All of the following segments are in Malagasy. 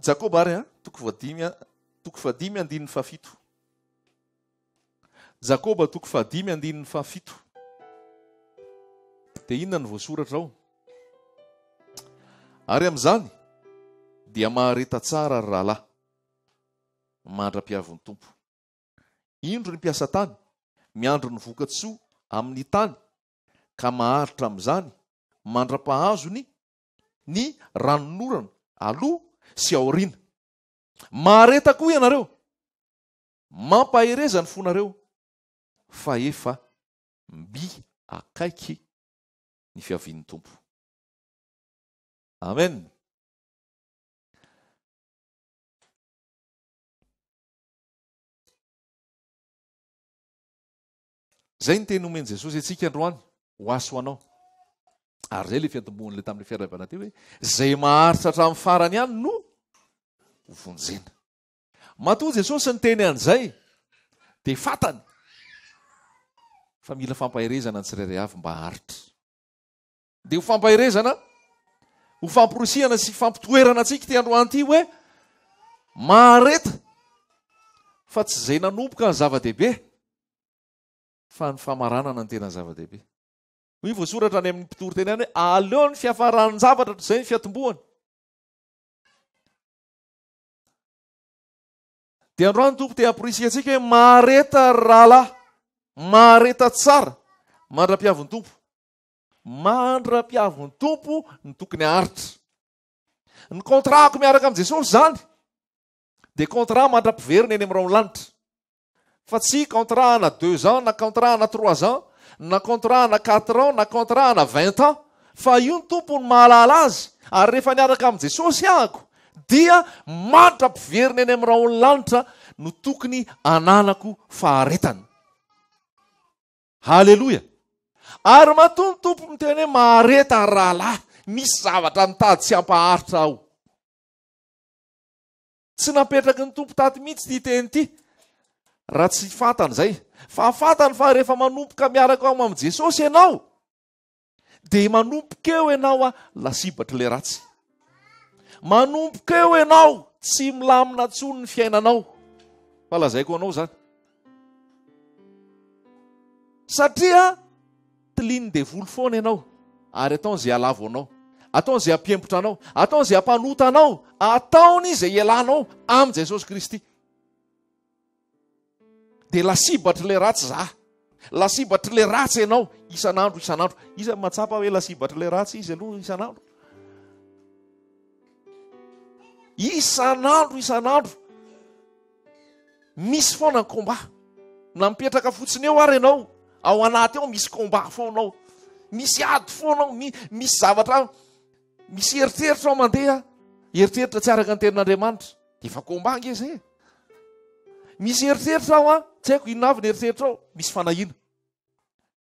Jakoba ary a, toko voadimy toko fahadimy andininy fahafito. Jakoba toko fahadimy andininy fahafito. Dia inona no voasoratra ao? Ary amin'izany dia mahareta tsara ry rahalahy mandra-piavin'ny Tompo. Indro ny mpiasa tany miandry ny voka-tsoa amin'ny tany ka maharitra amin'izany mandra-pahazony ny ranonorana aloha sy aoriana. Mahareta koa ianareo, mampahereza ny fonareo fa efa mby akaiky ny fiavian'ny Tompo. Amen. Zay ny teny omen'i Jesosy antsika androany, ho ahy sy ho anao. Ary zay le fiantombohan'ilay tamin'ilay fiarahabana teo hoe zay maharitra hatramin'ny farany ihany no ho vonjena. Matoa Jesosy niteny an'izay dia fantany fa mila fampaherezana ny tsirairay avy mba haharitra. Dia ho fampaherezana, ho famporisihana sy fampitoerana antsika ity androany ity hoe mahareta fa tsy izay nanomboka ny zava-dehibe fa ny famaranana ny tena zava-dehibe. Hoy voasoratra any amin'ny mpitory teny any hoe aleo ny fiafaran-javatra toy izay ny fiatombohany. Dia androany Tompo te hamporisika antsika hoe mahareta ry rahalahy, mahareta tsara mandra-piavin'ny Tompo. Mandra-piavin'ny Tompo ny tokony haharitra. Ny contrat-ko miaraka amin'i Jesosy izany dia contrat mandra-piverina eny amin'ny rahon'ny lanitra. Fa tsy contrat ana deux ans, na contrat ana trois ans, na contrat ana quatre ans, na contrat ana vingt ans. Fa io ny Tompo no mahalala azy. Ary rehefa niaraka amin'i Jesosy ahako dia mandra-piverina eny amin'ny rahon'ny lanitra no tokony ananako faharetana. Haleloia! Ary matoa ny Tompo miteny hoe mahareta ry rahalahy, misy zavatra mitady tsy hampaharitra aho. Tsy napetraky ny Tompo taty mihitsy ity teny ity raha tsy fantany izay. Fa fantany fa rehefa manomboka miaraka ao amin'i Jesosy ianao, dia manomboka eo ianao a lasibatry ilay ratsy. Manomboka eo ianao tsy milamina intsony ny fiainanao. Fa lazaiko anao izany. Satria tilian'ny devoly foana ianao ary ataony izay halavo anao. Ataony izay hampiempotra anao. Ataony izay hampanota anao. Ataony izay hialanao amin'i Jesosy Kristy. Dia lasibatr'ilay ratsy za. Lasibatr'ilay ratsy ianao isan'andro isan'andro. Iza mahatsapa hoe lasibatr'ilay ratsy izy aloha isan'andro? Isan'andro isan'andro. Misy foana ny combat. Na mipetraka fotsiny eo ary ianao, ao anaty ao misy combat foana ao. Misy ady foana ao, misy zavatra, misy eritreritra ao mandeha, eritreritra tsy araka ny tenin'Andriamanitra. Efa combat ange izay e. Misy eritreritra ao an, tsy haiko inona avy ny eritreritra ao, misy fanahiana.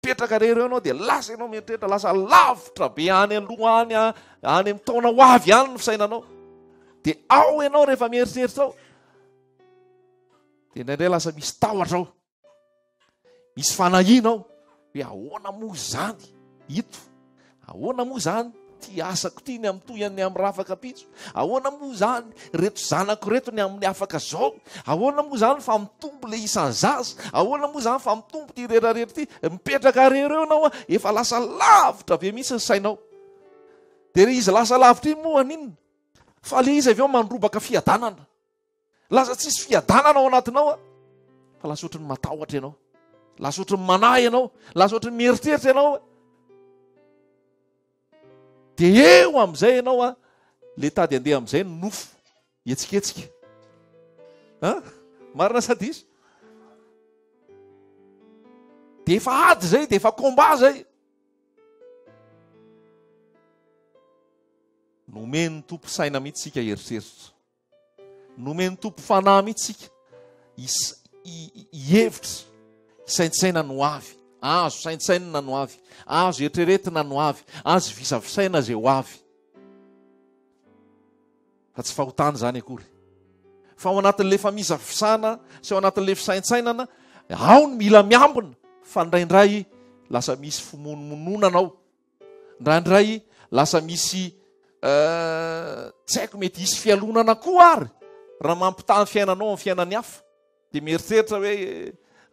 Mipetraka rery eo ianao dia lasa ianao mieritreritra, lasa lavitra be any aloha any, any amin'ny taona ho avy any ny fisainanao. Dia ao ianao rehefa mieritreritra ao. Dia indraindray lasa misy tahotra ao. Misy fanahiana ao. Hoe ahoana moa izany ito? Ahoana moa izany ity asako ity ny amin'ny toy ny amin'ny rafaka pitso? Ahoana moa izany reto zanako reto ny amin'ny afaka zao? Ahoana moa izany fa mitombo le isan'ny zaza? Ahoana moa izany fa mitombo ity retraretra ity? Mipetraka rery eo ianao, efa lasa lavitra be mihitsy ny sainao. Dia le izy lasa lavitra iny moa aninona? Fa le izy avy eo mandrobaka fiadanana. Lasa tsisy fiadanana ao anatinao a. Fa lasa ohatry ny matahotra ianao. Lasa ohatry ny manahy ianao. Lasa ohatry ny mieritreritra ianao. Dia eo amin'izay ianao a, le tady andeha amin'izay ny nofo hihetsiketsika. Ha? Marina sa diso? Dia efa ady izay, dia efa combat izay. Nomen'ny Tompo saina mihitsy isika hieritreritra. Nomen'ny Tompo fanahy mihitsy isika hihevitra, hisaintsaina ny ho avy. Azo saintsainina ny ho avy, azo eritreretina ny ho avy, azo visavisaina izay ho avy. Fa tsy fahotana izany akory. Fa ao anatin'ilay famisavisana sy ao anatin'ilay fisaintsainana, ao ny mila miambina fa indraindray lasa misy fimonomononana ao. Indraindray lasa misy Tsy haiko mety hisy fialonana koa ary raha mampitaha ny fiainanao amin'ny fiainan'ny hafa. Dia mieritreritra hoe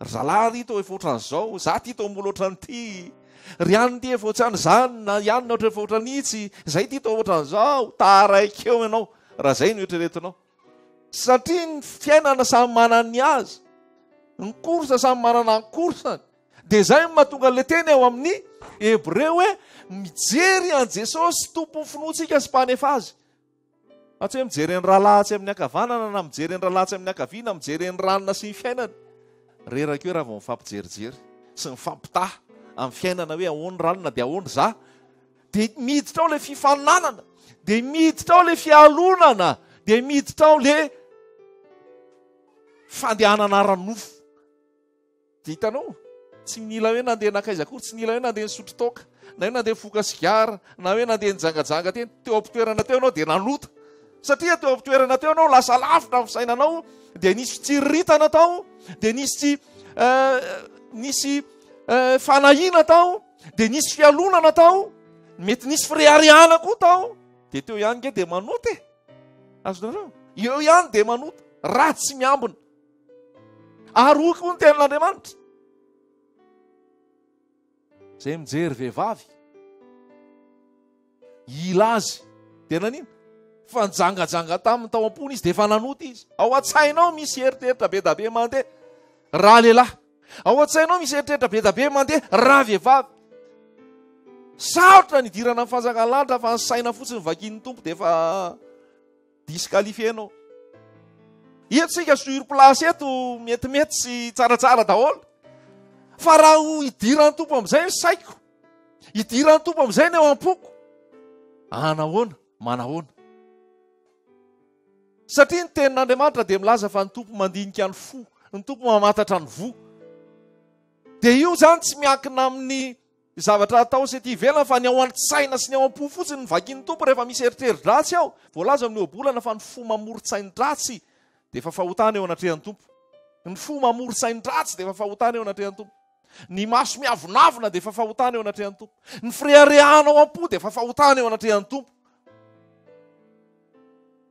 ry zalahy ry toa efa ohatran'izao, za ty toa mbola ohatran'ity, ry anona ty efa ohatran'izany na i anona efa ohatran'itsy, zay ty toa ohatran'izao, taraiky eo ianao raha zay no eritreretinao. Satria ny fiainana samy manana ny azy, ny course samy manana ny course-ny. Dia izay no mahatonga an'ilay teny ao amin'ny Hebreo hoe mijery an'i Jesosy tompon'ny finoantsika sy mpanefa azy. Fa tsy hoe mijery ny rahalahy atsy amin'ny ankavanana na mijery ny rahalahy atsy amin'ny ankavia na mijery ny ranona sy ny fiainany. Reraka eo raha vao mifampijerijery sy mifampitaha amin'ny fiainana hoe ahoana ranona dia ahoana za. Dia miditra ao ilay fifaninanana, dia miditra ao ilay fialonana, dia miditra ao ilay fandehanana ara-nofo. Dia hitanao, tsy nila hoe nandeha nankaiza akory, tsy nila hoe nandeha nisotro toaka, na hoe nandeha nifoka sigara, na hoe nandeha nijangajanga teny. Teo am-pitoerana teo ianao dia nanota. Satria teo am-pitoerana teo ianao lasa lavitra ny fisainanao, dia nisy fitsiriritana tao, dia nisy eh, nisy eh, fanahiana tao, dia nisy fialonana tao, mety nisy fireharehana koa tao. Dia teo ihany nge dia manota e. Azonareo? Eo ihany dia manota, raha tsy miambina. Ary hoy koa ny tenin'Andriamanitra, izay mijery vehivavy hila azy dia nanino? Fa nijangajanga taminy tao am-pony izy dia efa nanota izy. Ao an-tsainao misy eritreritra be da be mandeha raha lehilahy. Ao an-tsainao misy eritreritra be da be mandeha raha vehivavy. Sarotra ny hidirana amin'ny fanjakan'ny lanitra fa ny saina fotsiny vakian'ny Tompo dia efa Disqualifié enao. Eto tsika sur place eto metimety sy tsaratsara daholo. Fa raha ho idiran'ny Tompo amin'izay ny saiko, idiran'ny Tompo amin'izay ny ao am-poko, anahoana, manahoana. Satria ny tenin'Andriamanitra dia milaza fa ny Tompo mandinika ny fo, ny Tompo mamantatra ny voa. Dia io izany tsy miankina amin'ny Zavatra atao sy ety ivelany fa ny ao an-tsaina sy ny ao am-po fotsiny no vakin'ny Tompo rehefa misy eritreri-dratsy ao. Voalaza amin'ny ohabolana fa ny fo mamoron-tsain-dratsy dia efa fahotana eo anatrehan'ny Tompo. Ny fo mamoron-tsain-dratsy dia efa fahotana eo anatrehan'ny Tompo. Ny maso miavonavona dia efa fahotana eo anatrehan'ny Tompo. Ny fireharehana ao am-po dia efa fahotana eo anatrehan'ny Tompo.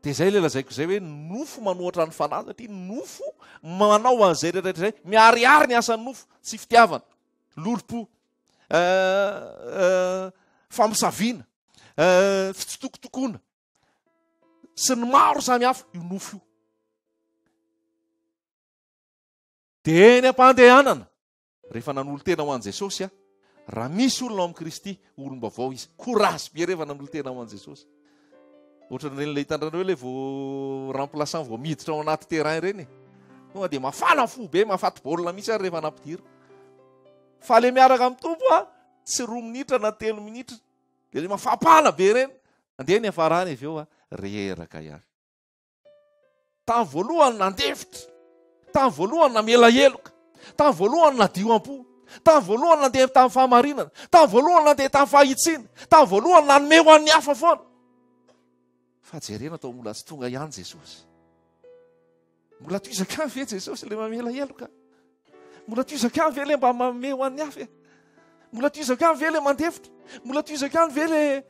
Dia izay ilay lazaiko izay hoe nofo manohatra ny fanahy satria nofo manao an'izay rehetra izay, miharihary ny asan'ny nofo, tsy fitiavana. lolompo, famosaviana, fitsitokotokoana sy ny maro samy hafa io nofo io. Dia eny am-pandehanana, rehefa nanolo-tena ho an'i Jesosy aho, raha misy olona ao amin'i Kristy, olom-baovao izy. Courage be rehefa nanolo-tena ho an'i Jesosy. Ohatran'ireny ilay hitanareo ilay vao remplaçant vao miditra ao anaty terrain ireny e. Tonga dia mafana fo be, mahafaty baolina mihitsy ary rehefa nampidirina. Fa le miaraka amin'ny Tompo a, tsy roa minitra na telo minitra. Dia le mafampana be ireny. Andeha ny hafarany avy eo a, reraka ihany. Tamin'ny voalohany nandefitra, tamin'ny voalohany namela heloka, tamin'ny voalohany nadio am-po, tamin'ny voalohany nandeha tamin'ny fahamarinana, tamin'ny voalohany nandeha tamin'ny fahitsiana, tamin'ny voalohany nanome ho an'ny hafa foana. Fa jerena tao mbola tsy tonga ihany Jesosy. Mbola toizako ihany ve Jesosy ilay mamela heloka? Mbola toizako ihany ve ilay mba manome ho an'ny hafa e? Mbola toizako ihany ve ilay mandefitra? Mbola toizako ihany ve ilay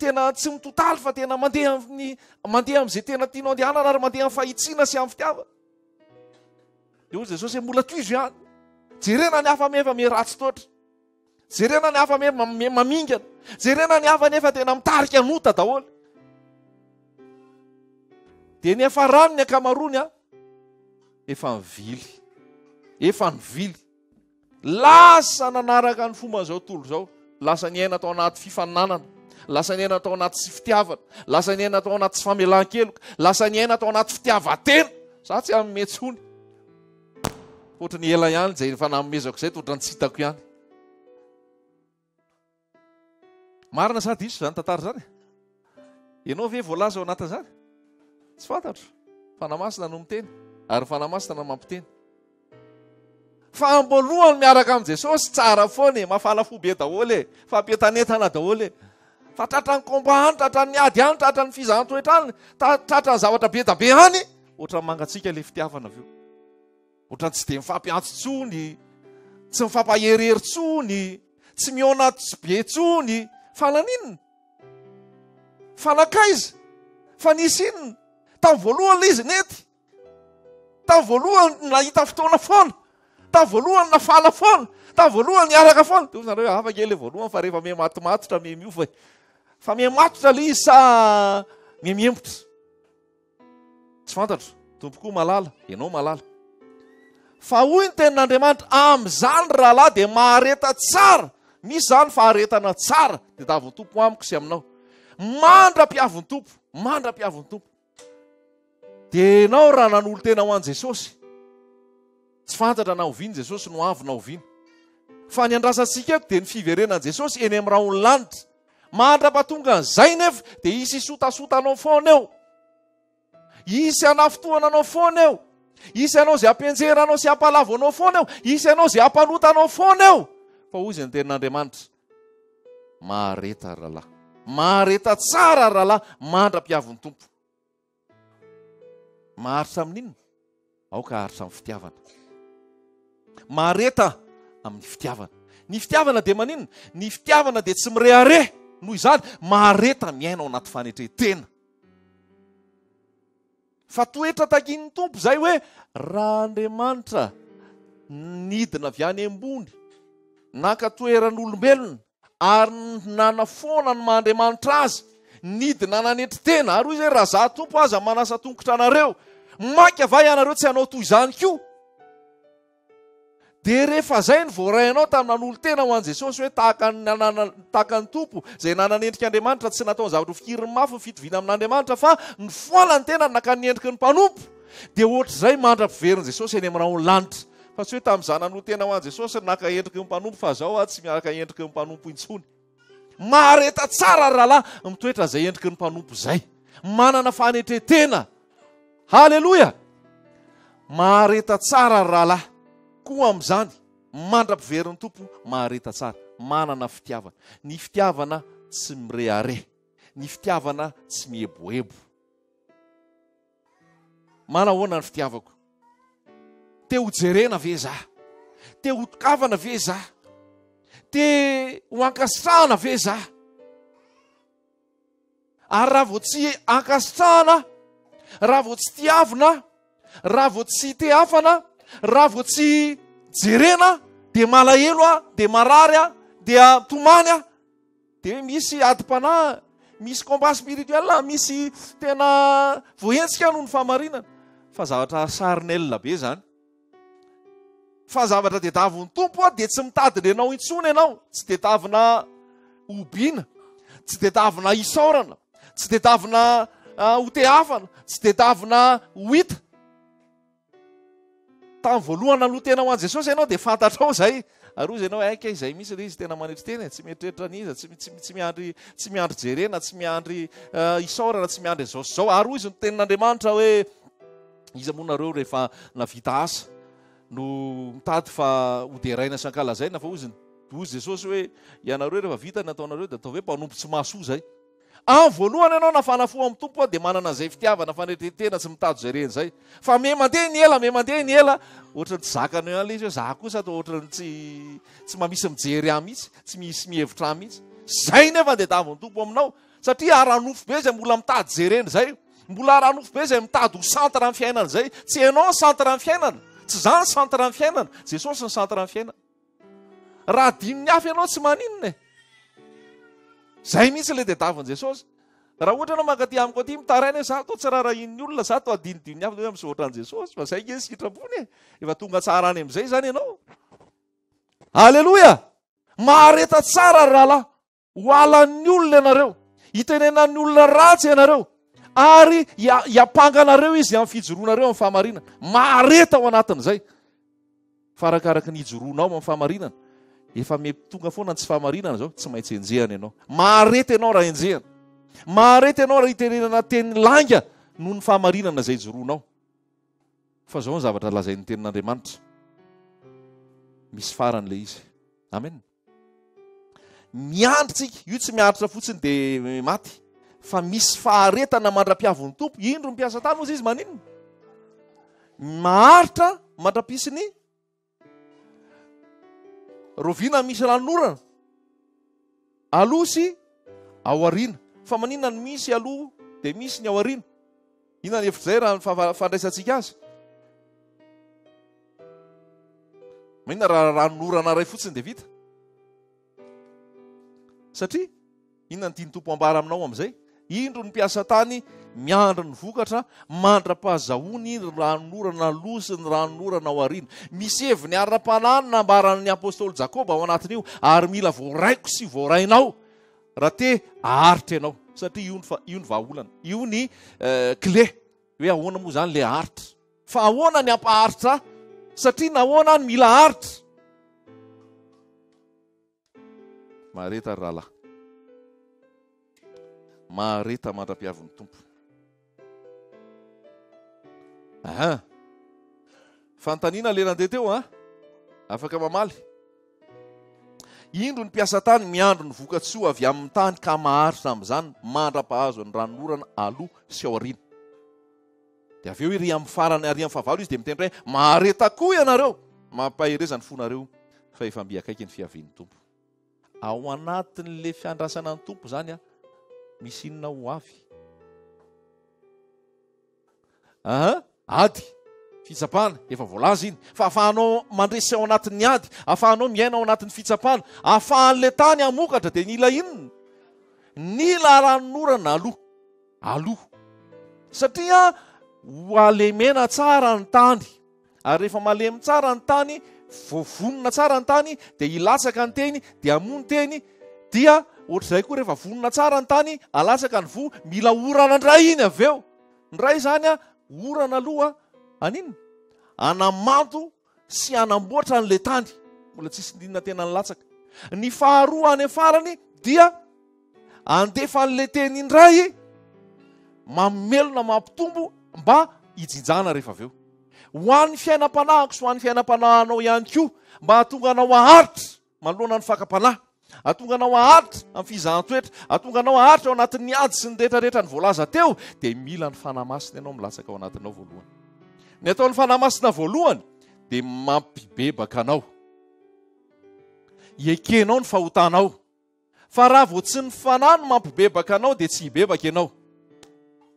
tena tsy mitotaly fa tena mandeha amin'ny mandeha amin'izay tena tianao andehanana ary mandeha amin'ny fahitsiana sy amin'ny fitiavana? Dia hoy Jesosy hoe mbola toizo ihany. Jerena ny hafa nefa miha ratsy toetra. Jerena ny hafa nefa mamingana. Jerena ny hafa nefa tena mitarika nota daholo. Dia ny hafarany ny ankamaroany a efa nivily. Efa nivily. Lasa nanaraka ny fomban'izao tontolo izao. Lasa niaina tao anaty fifaninanana. Lasa niaina tao anaty tsy fitiavana. Lasa niaina tao anaty tsy famelan-keloka. Lasa niaina tao anaty fitiavan-tena. Za tsy hanome tsony. Ohatran'ny ela ihany izay efa nanomezako izay, ohatran'ny tsy hitako ihany. Marina sa diso izany tantara izany? Ianao ve voalaza ao anatin'izany? Tsy fantatro. Fanahy Masina no miteny, ary ny Fanahy Masina no mampiteny. Fa amboalohany miaraka amin'i Jesosy tsara foana e, mafana fo be daholo e, fampientanentana daholo e. Fa tratran'ny combat any, tratran'ny ady any, tratran'ny fizahan-toetra any, tratran'ny zavatra be da be any, ohatran'ny mangatsiaka ilay fitiavana avy eo. Ohatran'ny tsy dia mifampiantso intsony, tsy mifampaherihery intsony, tsy mihaona be intsony. Fa naninona? Fa nankaiza? Fa nisy inona? Tamin'ny voalohany ilay izy nety. Tamin'ny voalohany nahita fotoana foana. Tamin'ny voalohany nafana foana. Tamin'ny voalohany niaraka foana. Dia hoy nareo hoe hafa kely ilay voalohany fa rehefa miha-matomatotra miha-miova e. Fa miha-matotra ilay izy sa miha-miembotra? Tsy fantatro. Tompo koa mahalala, ianao mahalala. Fa hoy ny tenin'Andriamanitra, amin'izany rahalahy dia mahareta tsara. Misy izany faharetana tsara. Tadiavin'ny Tompo amiko sy aminao. Mandra-piavin'ny Tompo, mandra-piavin'ny Tompo. Dia ianao raha nanolo-tena ho an'i Jesosy, tsy fantatra na oviana Jesosy no avy na oviana. Fa ny andrasantsika eto dia ny fiverenan'i Jesosy eny amin'ny rahon'ny lanitra. Mandra-pahatonga an'izay nefa dia hisy hisotasota anao foana eo. Hisy hanafintohana anao foana eo. Hisy anao izay hampianjera anao sy hampalavo anao foana eo. Hisy anao izay hampanota anao foana eo. Fa hoy izy ny tenin'Andriamanitra, mahareta rahalahy. Mahareta tsara rahalahy mandra-piavin'ny Tompo. Maharitra amin'inona? Aoka haharitra amin'ny fitiavana. Mahareta amin'ny fitiavana. Ny fitiavana dia maninona? Ny fitiavana dia tsy mirehareha. Noho izany, mahareta miaina ao anaty fanetren-tena. Fa toetra takian'ny Tompo izay hoe raha Andriamanitra nidina avy any ambony, naka toeran'olombelona, ary nanafoana ny maha Andriamanitra azy, nidina nanetry tena, ary hoy izy hoe, raha izaho Tompo aza manasa tongotra anareo, mainka va ianareo tsy hanao toy izany koa? Dia rehefa izay no voaray anao tamin'ny nanolo-tena ho an'i Jesosy hoe tahaka ny nanana, tahaka ny Tompo, izay nanana endrik'Andriamanitra, tsy nataony zavatra ho fikiriny mafy ny fitoviana amin'Andriamanitra, fa nifoana ny tenany nankany ny endriky ny mpanompo, dia ohatr'izay mandra-piverin'i Jesosy eny amin'ny rahon'ny lanitra. Fa tsy hoe tamin'izaho nanolo-tena ho an'i Jesosy no naka endriky ny mpanompo, fa izao aho tsy miaraka endriky ny mpanompo intsony. Mahareta tsara ry rahalahy mitoetra izay endriky ny mpanompo izay. Manana fanetren-tena. Haleloia! Mahareta tsara ry rahalahy. Koa amin'izany, mandra-piverin'ny Tompo, mahareta tsara. Manana fitiavana. Ny fitiavana tsy mirehareha. Ny fitiavana tsy mieboebo. Manahoana ny fitiavako? Te ho jerena ve za? Te ho tokavana ve za? Te ho ankasitrahana ve za? Ary raha vao tsy ankasitrahana, raha vao tsy tiavina, raha vao tsy tehafana, raha vao tsy jerena, dia malahelo aho, dia marary aho, dia tomany aho. Dia hoe misy adim-panahy, misy combat spirituel, misy tena voahenjika noho ny fahamarinana. Fa zavatra charnel be izany. Fa zavatra tediavin'ny Tompo dia tsy mitady ny anao intsony ianao, tsy tediavina hobiana, tsy tediavina hisaorana, tsy tediavina hotehafana, tsy tediavina ho hita. Tamin'ny voalohany naloha tena ho an'i Jesosy ianao dia fantatrao izay. Ary hoy ianao, aika izay mihitsy ilay izy tena manetry tena e, tsy mieritreritra an'iza, tsy, tsy, tsy miandry, tsy miandry jerena, tsy miandry uh, isaorana, tsy miandry izao sy izao. Ary hoy izy ny tenin'Andriamanitra hoe, iza moa nareo rehefa navita asa no mitady fa hoderaina sy ankalazaina, fa hoy izy, hoy Jesosy hoe, ianareo rehefa vita ny ataonareo dia atao hoe mpanompo tsy mahasoa izay. Amin'ny voalohany ianao nafana fo amin'ny Tompo dia manana an'izay fitiavana, fanetren-tena, tsy mitady izay reny izay. Fa miha mandeha ny ela, miha mandeha ny ela, ohatran'ny tsy zakanao ihany ilay izy hoe za kosa toa ohatran'ny tsy tsy mba misy mijery ahy mihitsy, tsy misy mihevitra ahy mihitsy. Izay nefa dia davin'ny Tompo aminao. Satria ara-nofo be izay mbola mitady jerena izay. Mbola ara-nofo be izay mitady ho centre amin'ny fiainana izay. Tsy ianao ny centre amin'ny fiainana. Tsy za ny centre amin'ny fiainana. Jesosy ny centre amin'ny fiainana. Raha adinon'ny hafa ianao tsy maninona e. Zay mihitsy ilay tadiavin'i Jesosy. Raha ohatra ianao mankaty amiko aty mitaraina hoe za toa tsy raharahian'ny olona, za toa adinodinon'ny hafa, dia hoe misaotra an'i Jesosy fa zay nge ny sitrapony e. Efa tonga tsara any amin'izay izany ianao. Aleloia! Mahareta tsara ry rahalahy. Ho halan'ny olona ianareo, hitenenan'ny olona ratsy ianareo, ary hiampanga anareo izy amin'ny fijoroanareo amin'ny fahamarinana. Mahareta ao anatin'izay. Fa arakaraky ny hijoroanao amin'ny fahamarinana, efa mety tonga foana ny tsy fahamarinana izao, tsy maintsy enjehana ianao. Mahareta ianao raha enjehana. Mahareta ianao raha hitenenana teny lainga noho ny fahamarinana izay ijoroanao. Fa izao ny zavatra lazain'ny tenin'Andriamanitra. Misy farany ilay izy. Amen. Miandry tsika, io tsy miaritra fotsiny dia maty, fa misy faharetana mandra-piavin'ny Tompo. Indro ny mpiasa tany hozy izy maninona? Maharitra mandra-pisy ny roviana misy ranonorana aloha sy ao aoriana. Fa maninona no misy aloha dia misy ny ao aoriana? Inona ny hevitr'izay raha ny fandraisantsika azy? Maninona raha ranonorana iray fotsiny dia vita? Satria inona ny tian'ny Tompo ambara aminao amin'izay? Indro ny mpiasa tany miandry ny vokatra mandra-pahazahoany ny ranonorana aloha sy ny ranonorana ao aoriana. Misy heviny ara-panahy ny nambaran'ny apostoly Jakoba ao anatin'io ary mila voaraiko sy voarainao raha te haharitra ianao satria io ny io ny vahaolana, io ny eh, clé hoe ahoana moa izany le haharitra. Fa ahoana ny hampaharitra ahy? Satria nahoana aho no mila haharitra? Mahareta ry rahalahy. Mahareta mandra-piavin'ny Tompo. Aha. Fanontaniana le nandeha teo an. Afaka mamaly. Indro ny mpiasa tany miandry ny vokatsoa avy amin'ny tany ka maharitra amin'izany mandra-pahazo ny ranonorana aloha sy aoriana. Dia avy eo ery amin'ny farany ary amin'ny fahavalo izy dia miteny hoe mahareta koa ianareo, mampahereza ny fonareo fa efa mby akaiky ny fiavian'ny Tompo. Ao anatin'le fiandrasana ny Tompo izany a, misy inona ho avy? Aha, ady, fitsapana, efa voalaza iny. Fa ahafahanao mandresy ao anatin'ny ady, ahafahanao miaina ao anatin'ny fitsapana, ahafahan'le tany hamokatra dia nila inona? Nila ranonorana aloha. Aloha. Satria ho halemena tsara ny tany. Ary rehefa malemy tsara ny tany, voavonona tsara ny tany, dia hilatsaka ny teny, dia hamoa ny teny, dia ohatr'izay koa rehefa vonona tsara ny tany, alatsaka ny voa, mila orana indray iny avy eo. Indray izany a, orana aloha aninona? Anamanto sy hanamboatra an'ilay tany. Mbola tsisy n'inona tena nilatsaka. Ny faharoa any farany dia andefa an'ilay teny indray mamelona mampitombo mba hijinjana rehefa avy eo. Ho an'ny fiainam-panahiko sy ho an'ny fiainam-panahinao ihany koa mba hahatonga anao haharitra manoloana ny fakam-panahy, hahatonga anao haharitra amin'ny fizahan-toetra, hahatonga anao haharitra ao anatin'ny ady sy ny rehetra rehetra ny voalaza teo, dia mila ny Fanahy Masina ianao milatsaka ao anatinao voalohany. Ny ataon'ny Fanahy Masina voalohany dia mampibebaka anao. Iekenao ny fahotanao. Fa raha vao tsy ny Fanahy no mampibebaka anao dia tsy hibebaka ianao.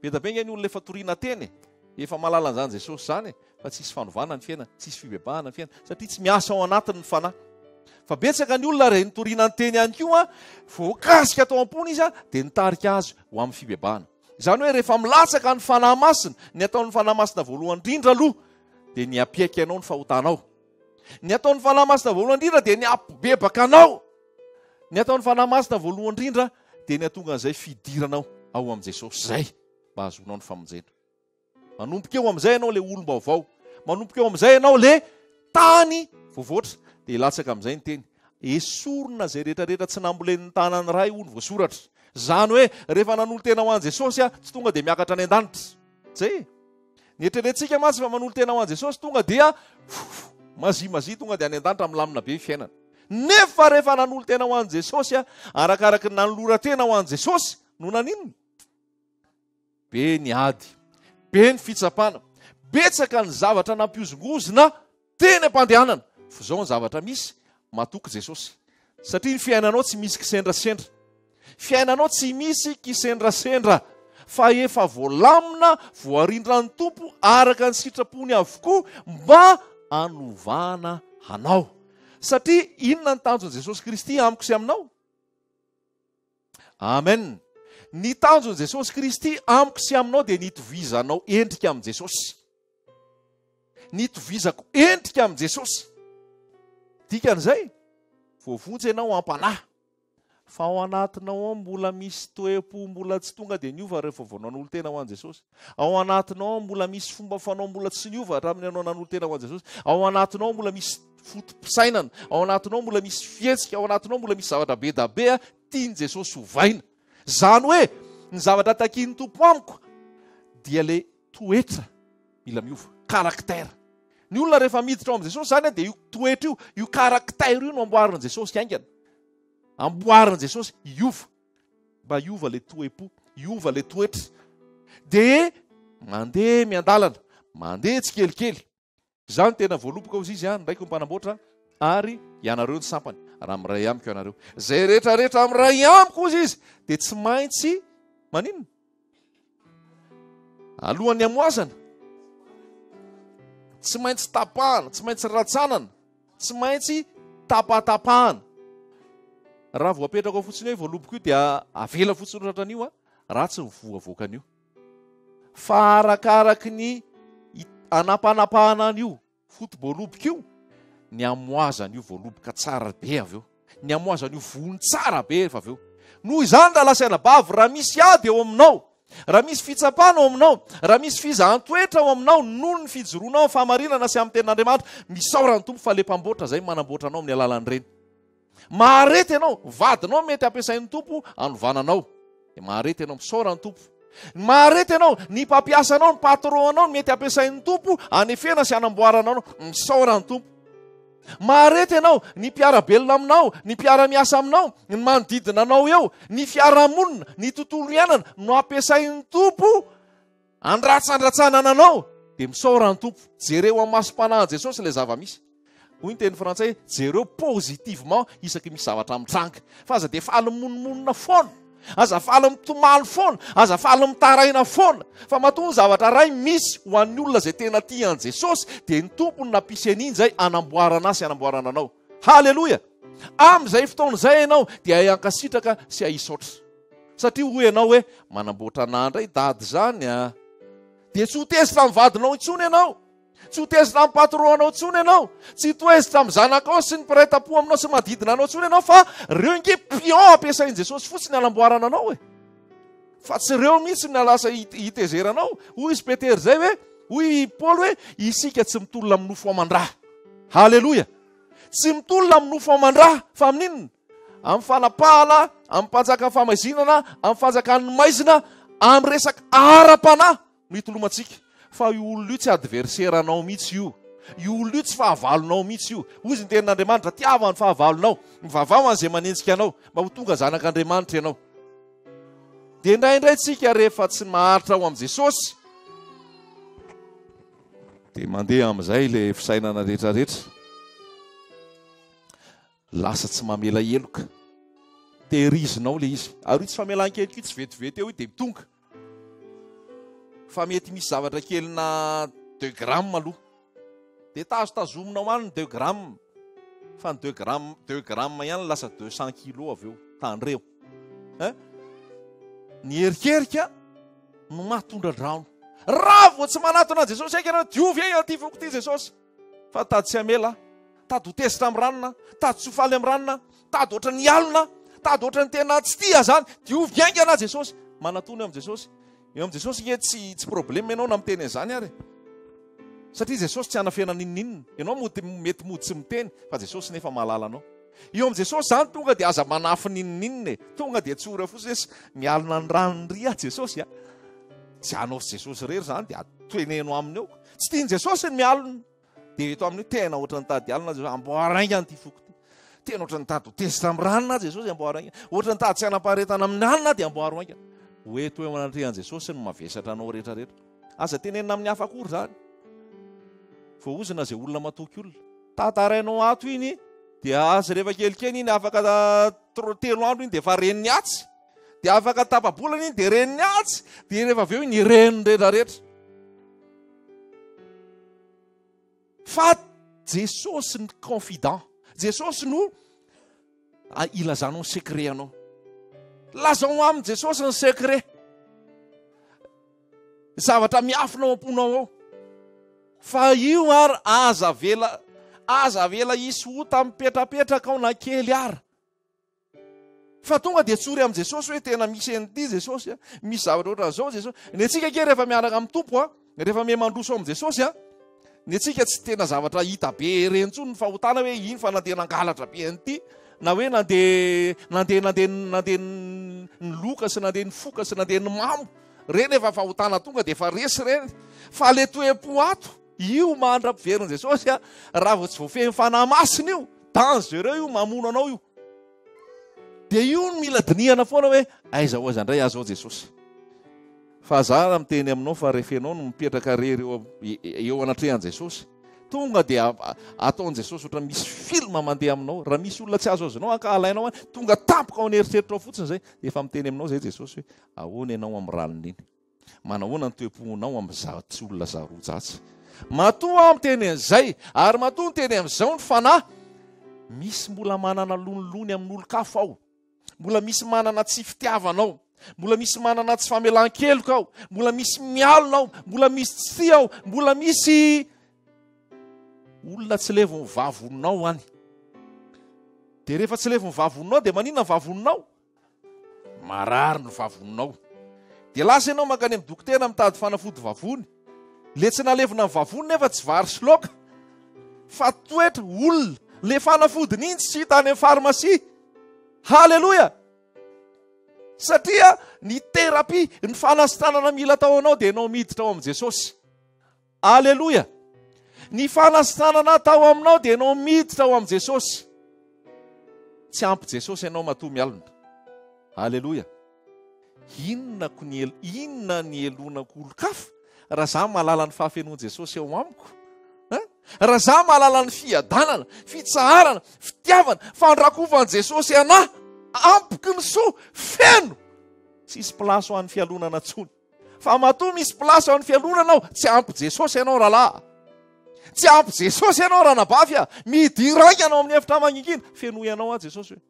Be dia be ange ny olona efa toriana teny e. Efa mahalala an'izany Jesosy izany e, fa tsisy fanovana ny fiainana, tsisy fibebahana ny fiainana, satria tsy miasa ao anatiny ny Fanahy. Fa betsaka ny olona raha nitoriana ny teny ihany koa, voakasika tao am-pony izy dia nitarika azy ho amin'ny fibebahana. Izany hoe rehefa milatsaka ny Fanahy Masina, ny ataon'ny Fanahy Masina voalohany indrindra aloha dia ny hampiaiky anao ny fahotanao. Ny ataon'ny Fanahy Masina voalohany indrindra dia ny hampibebaka anao. Ny ataon'ny Fanahy Masina voalohany indrindra dia ny hatonga an'izay fidiranao ao amin'i Jesosy izay mba hahazoanao ny famonjena. Manomboka eo amin'izay ianao ilay olom-baovao. Manomboka eo amin'izay ianao ilay tany voavoatra. Dia hilatsaka amin'izay ny teny. Esorina izay rehetra rehetra tsy nambolen'ny tanan'ny Ray hoy ny voasoratra. Izany hoe rehefa nanolo-tena ho an'i Jesosy aho, tsy tonga dia miakatra any an-danitra. Izay e. Ny eritreretintsika mantsy fa manolo-tena ho an'i Jesosy tonga dia mazia mazia tonga dia any an-danitra milamina be ny fiainana. Nefa rehefa nanolo-tena ho an'i Jesosy aho, arakaraky ny nanoloran-tena ho an'i Jesosy no naninona? Be ny ady, be ny fitsapana, betsaka ny zavatra nampihozongozona teny am-pandehanana. Fa izao ny zavatra misy, matoky Jesosy. Satria ny fiainanao tsy misy kisendrasendra. Fiainanao tsy misy kisendrasendra fa efa voalamina, voarindran'ny Tompo araka ny sitrapony avokoa mba hanovana anao. Satria inona ny tanjon'i Jesosy Kristy amiko sy aminao? Amen. Ny tanjon'i Jesosy Kristy amiko sy aminao dia ny hitovizanao endrika amin'i Jesosy. Ny hitovizako endrika amin'i Jesosy. Dikan'izay, voavonjy ianao am-panahy. Fa ao anatinao ao mbola misy toe-po mbola tsy tonga dia niova rehefa vao nanolo-tena ho an'i Jesosy. Ao anatinao ao mbola misy fomba fanao mbola tsy niova hatramin'ny ianao nanolo-tena ho an'i Jesosy. Ao anatinao ao mbola misy foto-pisainana. Ao anatinao ao mbola misy fihetsika. Ao anatinao ao mbola misy zavatra be da be tian'i Jesosy hovaina. Izany hoe ny zavatra takian'ny Tompo amiko dia ilay toetra mila miova, caractère. Ny olona rehefa miditra ao amin'i Jesosy izany dia io toetra io, io caractère io no amboarin'i Jesosy haingana. Amboarin'i Jesosy hiova. Mba hiova ilay toe-po, hiova ilay toetra. Dia mandeha miandalana, mandeha tsikelikely. Izaho no tena voaloboka hozy izy, ny raiko mpanamboatra ary ianareo ny sampany, raha miray amiko ianareo. Izay rehetra rehetra miray amiko hozy izy dia tsy maintsy. Maninona? Alohan'ny hamoazana, tsy maintsy tapahana, tsy maintsy ratsanana, tsy maintsy tapatapahana. Raha voapetraka ao fotsiny hoe voaloboka io dia avela fotsiny ohatran'io a, ratsy ny voa avoakan'io. Fa arakaraky ny anampanapahana an'io Foto-boaloboka io, ny hamoazan'io voaloboka tsara be avy eo, ny hamoazan'io voany tsara be rehefa avy eo. Noho izany, rahalahy sy anabavy, raha misy ady eo aminao, raha misy fitsapana ao aminao, raha misy fizahan-toetra ao aminao noho ny fijoroanao amin'ny fahamarinana sy amin'ny tenin'Andriamanitra, misaora ny Tompo fa ilay Mpamboatra izay manamboatra anao amin'ny alalan'ireny. Mahareta ianao, vadinao mety ampiasain'ny Tompo hanovana anao. Dia mahareta ianao, misaora ny Tompo. Mahareta ianao, ny mpampiasa anao, ny patron anao mety ampiasain'ny Tompo hanefena sy hanamboarana anao. Misaora ny Tompo. Mahareta ianao, ny mpiara-belona aminao, ny mpiara-miasa aminao, ny manodidina anao eo, ny fiarahamonina, ny tontolo iainana no ampiasain'ny Tompo Andratsandratsanana anao dia misaora ny Tompo. Jereo amin'ny masom-panahin'i Jesosy ilay zava-misy. Hoy ny teny frantsay, jereo positivement isaky misy zavatra mitranga. Fa aza dia faly mimonomonona foana. Aza faly mitomany foana. Aza faly mitaraina foana. Fa matoa ny zavatra iray misy ho an'ny olona izay tena tia an'i Jesosy dia ny Tompo no nampisy an'iny izay hanamboarana ahy sy hanamboarana anao. Haleloia! Amin'izay fotoana izay ianao dia hay hankasitraka sy hay hisaotra. Satria hoy ianao hoe, manamboatra anà indray dada izany a! Dia tsy ho tezitra amin'ny vadinao intsony ianao. Tsy ho tezitra amin'ny patron-nao intsony ianao. Tsy ho tezitra amin'ny zanakao sy ny mpiray tampo aminao sy manodidina anao intsony ianao fa ireo ange pion ampiasain'i Jesosy fotsiny hanamboarana anao e. Fa tsy ireo mihitsy no lasa hitezeranao. Hoy izy Petera izay hoe, hoy i Paoly hoe, isika tsy mitolona amin'ny nofo aman-dra. Haleloia! Tsy mitolona amin'ny nofo aman-dra fa amin'inona? Amin'ny fanapahana, amin'ny mpanjakan'ny famaizinana, amin'ny fanjakan'ny maizina, amin'ny resaka ara-panahy no itolomantsika. Fa io olona io tsy adversaire anao mihitsy io. Io olona io tsy fahavalonao mihitsy io. Hoy izy ny tenin'Andriamanitra, tiava ny fahavalonao, mivavaha ho an'izay manenjika anao, mba ho tonga zanak'Andriamanitra ianao. Dia indraindray tsika rehefa tsy maharitra ao amin'i Jesosy, dia mandeha amin'izay ilay fisainana rehetrarehetra. Lasa tsy mamela heloka. Tehirizinao ilay izy. Ary io tsy famelan-keloka io tsy vetivety eo io dia tonga. Fa mety misy zavatra kely na deux grammes aloha. Dia tazotazominao any ny deux grammes. Fa ny deux grammes, deux grammes ihany lasa 200 kilos avy eo. Tandreo. Hein? Ny herikerika no mahatondra-drano. Raha vao tsy manatona an'i Jesosy aika ianao, diovy e ity foko ity Jesosy. Fa tady tsy hamela, tady ho tezitra amin'ny ranona, tady tsy ho faly amin'ny ranona, tady ohatran'ny hialona, tady ohatran'ny tena tsy tia zany. Diovy haingana Jesosy. Manatona eo amin'i Jesosy. Eo amin'i Jesosy nge tsy tsy problème ianao na miteny an'izany ary. Satria Jesosy tsy hanafena n'inon'inona. Ianao mody mety mody tsy miteny fa Jesosy nefa mahalala anao. Eo amin'i Jesosy zany tonga dia aza manafy n'inon'inona e. Tonga dia tsory eo fotsiny hoe mialona ny ranony ry aho Jesosy a. Tsy anao sy Jesosy irery zany dia teneno aminy eo. Tsy tian'i Jesosy ny mialona. Dia eto amin'io tena ohatran'ny tady alina Jesosy, amboaro haingana ity foko ity. Tena ohatran'ny tady ho tezitra amin'ny ranona Jesosy, amboaro haingana. Ohatran'ny tady tsy hanam-paharetana amin'ny alina dia amboaro haingana. Ho eto eo anatrehan'i Jesosy ny mavesatra anao rehetra rehetra. Aza tenenina amin'ny hafa akory izany. Voaozona izay olona matoky olona. Tantarainao ato iny dia azy rehefa kelikely iny afaka telo andro iny dia efa ren'ny atsy. Dia afaka tapa-bolana iny dia ren'ny atsy. Dia rehefa avy eo iny ren'ny rehetra rehetra. Fa Jesosy ny confident. Jesosy no ilazanao ny secret anao. Lazao amin'i Jesosy ny secret. Zavatra miafina ao am-ponao ao. Fa io ary aza avela aza avela hisy ota mipetrapetraka ao na kely ary. Fa tonga dia tsory amin'i Jesosy hoe tena misy an'ity Jesosy a, misy zavatra ohatran'izao Jesosy. Ny antsika ange rehefa miaraka amin'ny Tompo a, rehefa miha mandroso ao amin'i Jesosy a, ny antsika tsy tena zavatra hita be ireny intsony ny fahotana hoe iny fa nandeha nangalatra be an'ity, na hoe nandeha nandeha nandeha nandeha niloka sy nandeha nifoka sy nandeha nimamo. Ireny efa fahotana tonga dia efa resy ireny. Fa le toe-po ato, io mandra-piverin'i Jesosy a, raha vao tsy voafehin'ny Fanahy Masina io, dangereux io, mamono anao io. Dia io no mila dinihana foana hoe aiza ho aiza indray aho zao Jesosy. Fa za raha miteny aminao fa rehefa ianao no mipetraka rery eo eo anatrehan'i Jesosy, Tonga dia ataon'i Jesosy ohatra misy film mandeha aminao. Raha misy olona tsy azoazonao ankahalainao any, tonga tampoka ao an'eritreritrao fotsiny izay. Efa miteny aminao izay Jesosy hoe ahoana ianao amin'ny raliny iny. Manahoana ny toe-ponao amin'izatsy olona zaroa-jatsy. Matoa aho miteny an'izay, ary matoa niteny amin'izao ny Fanahy, misy mbola manana lonilony amin'olon-kafa ao. Mbola misy manana tsy fitiavana ao. Mbola misy manana tsy famelan-keloka ao. Mbola misy mialona ao. Mbola misy tsy tia ao. Mbola misy olona tsy levon'ny vavoninao any. Dia rehefa tsy levon'ny vavoninao dia maninona ny vavoninao? Marary ny vavoninao. Dia lasa ianao mankany amin'ny dokotera mitady fanafody vavony. Le tsy nalevina ny vavony nefa tsy vary sy laoka fa toetra olona. Le fanafodiny iny tsy hita any amin'ny farmasia. Haleloia! Satria ny thérapie, ny fanasitranana mila atao anao dia ianao miditra ao amin'i Jesosy. Aleloia! Ny fanasitranana atao aminao dia ianao miditra ao amin'i Jesosy. Tsy ampy Jesosy ianao matoa mialona. Aleloia! Inona ko ny inona ny elonako olon-kafa raha za mahalala ny fahafenoan'i Jesosy ao amiko? Hein? Raha za mahalala ny fiadanana, fitsaharana, fitiavana, fandrakofan'i Jesosy anah, ampiky ny soa, feno! Tsisy place ho an'ny fialonana tsony. Fa matoa misy place ho an'ny fialonana ao, tsy ampy Jesosy ianao rahalahy. Tsy ampy Jesosy ianao ranabavy a. Midira haingana ao amin'ny efitra mangingina. Fenoy anao aho Jesosy hoe.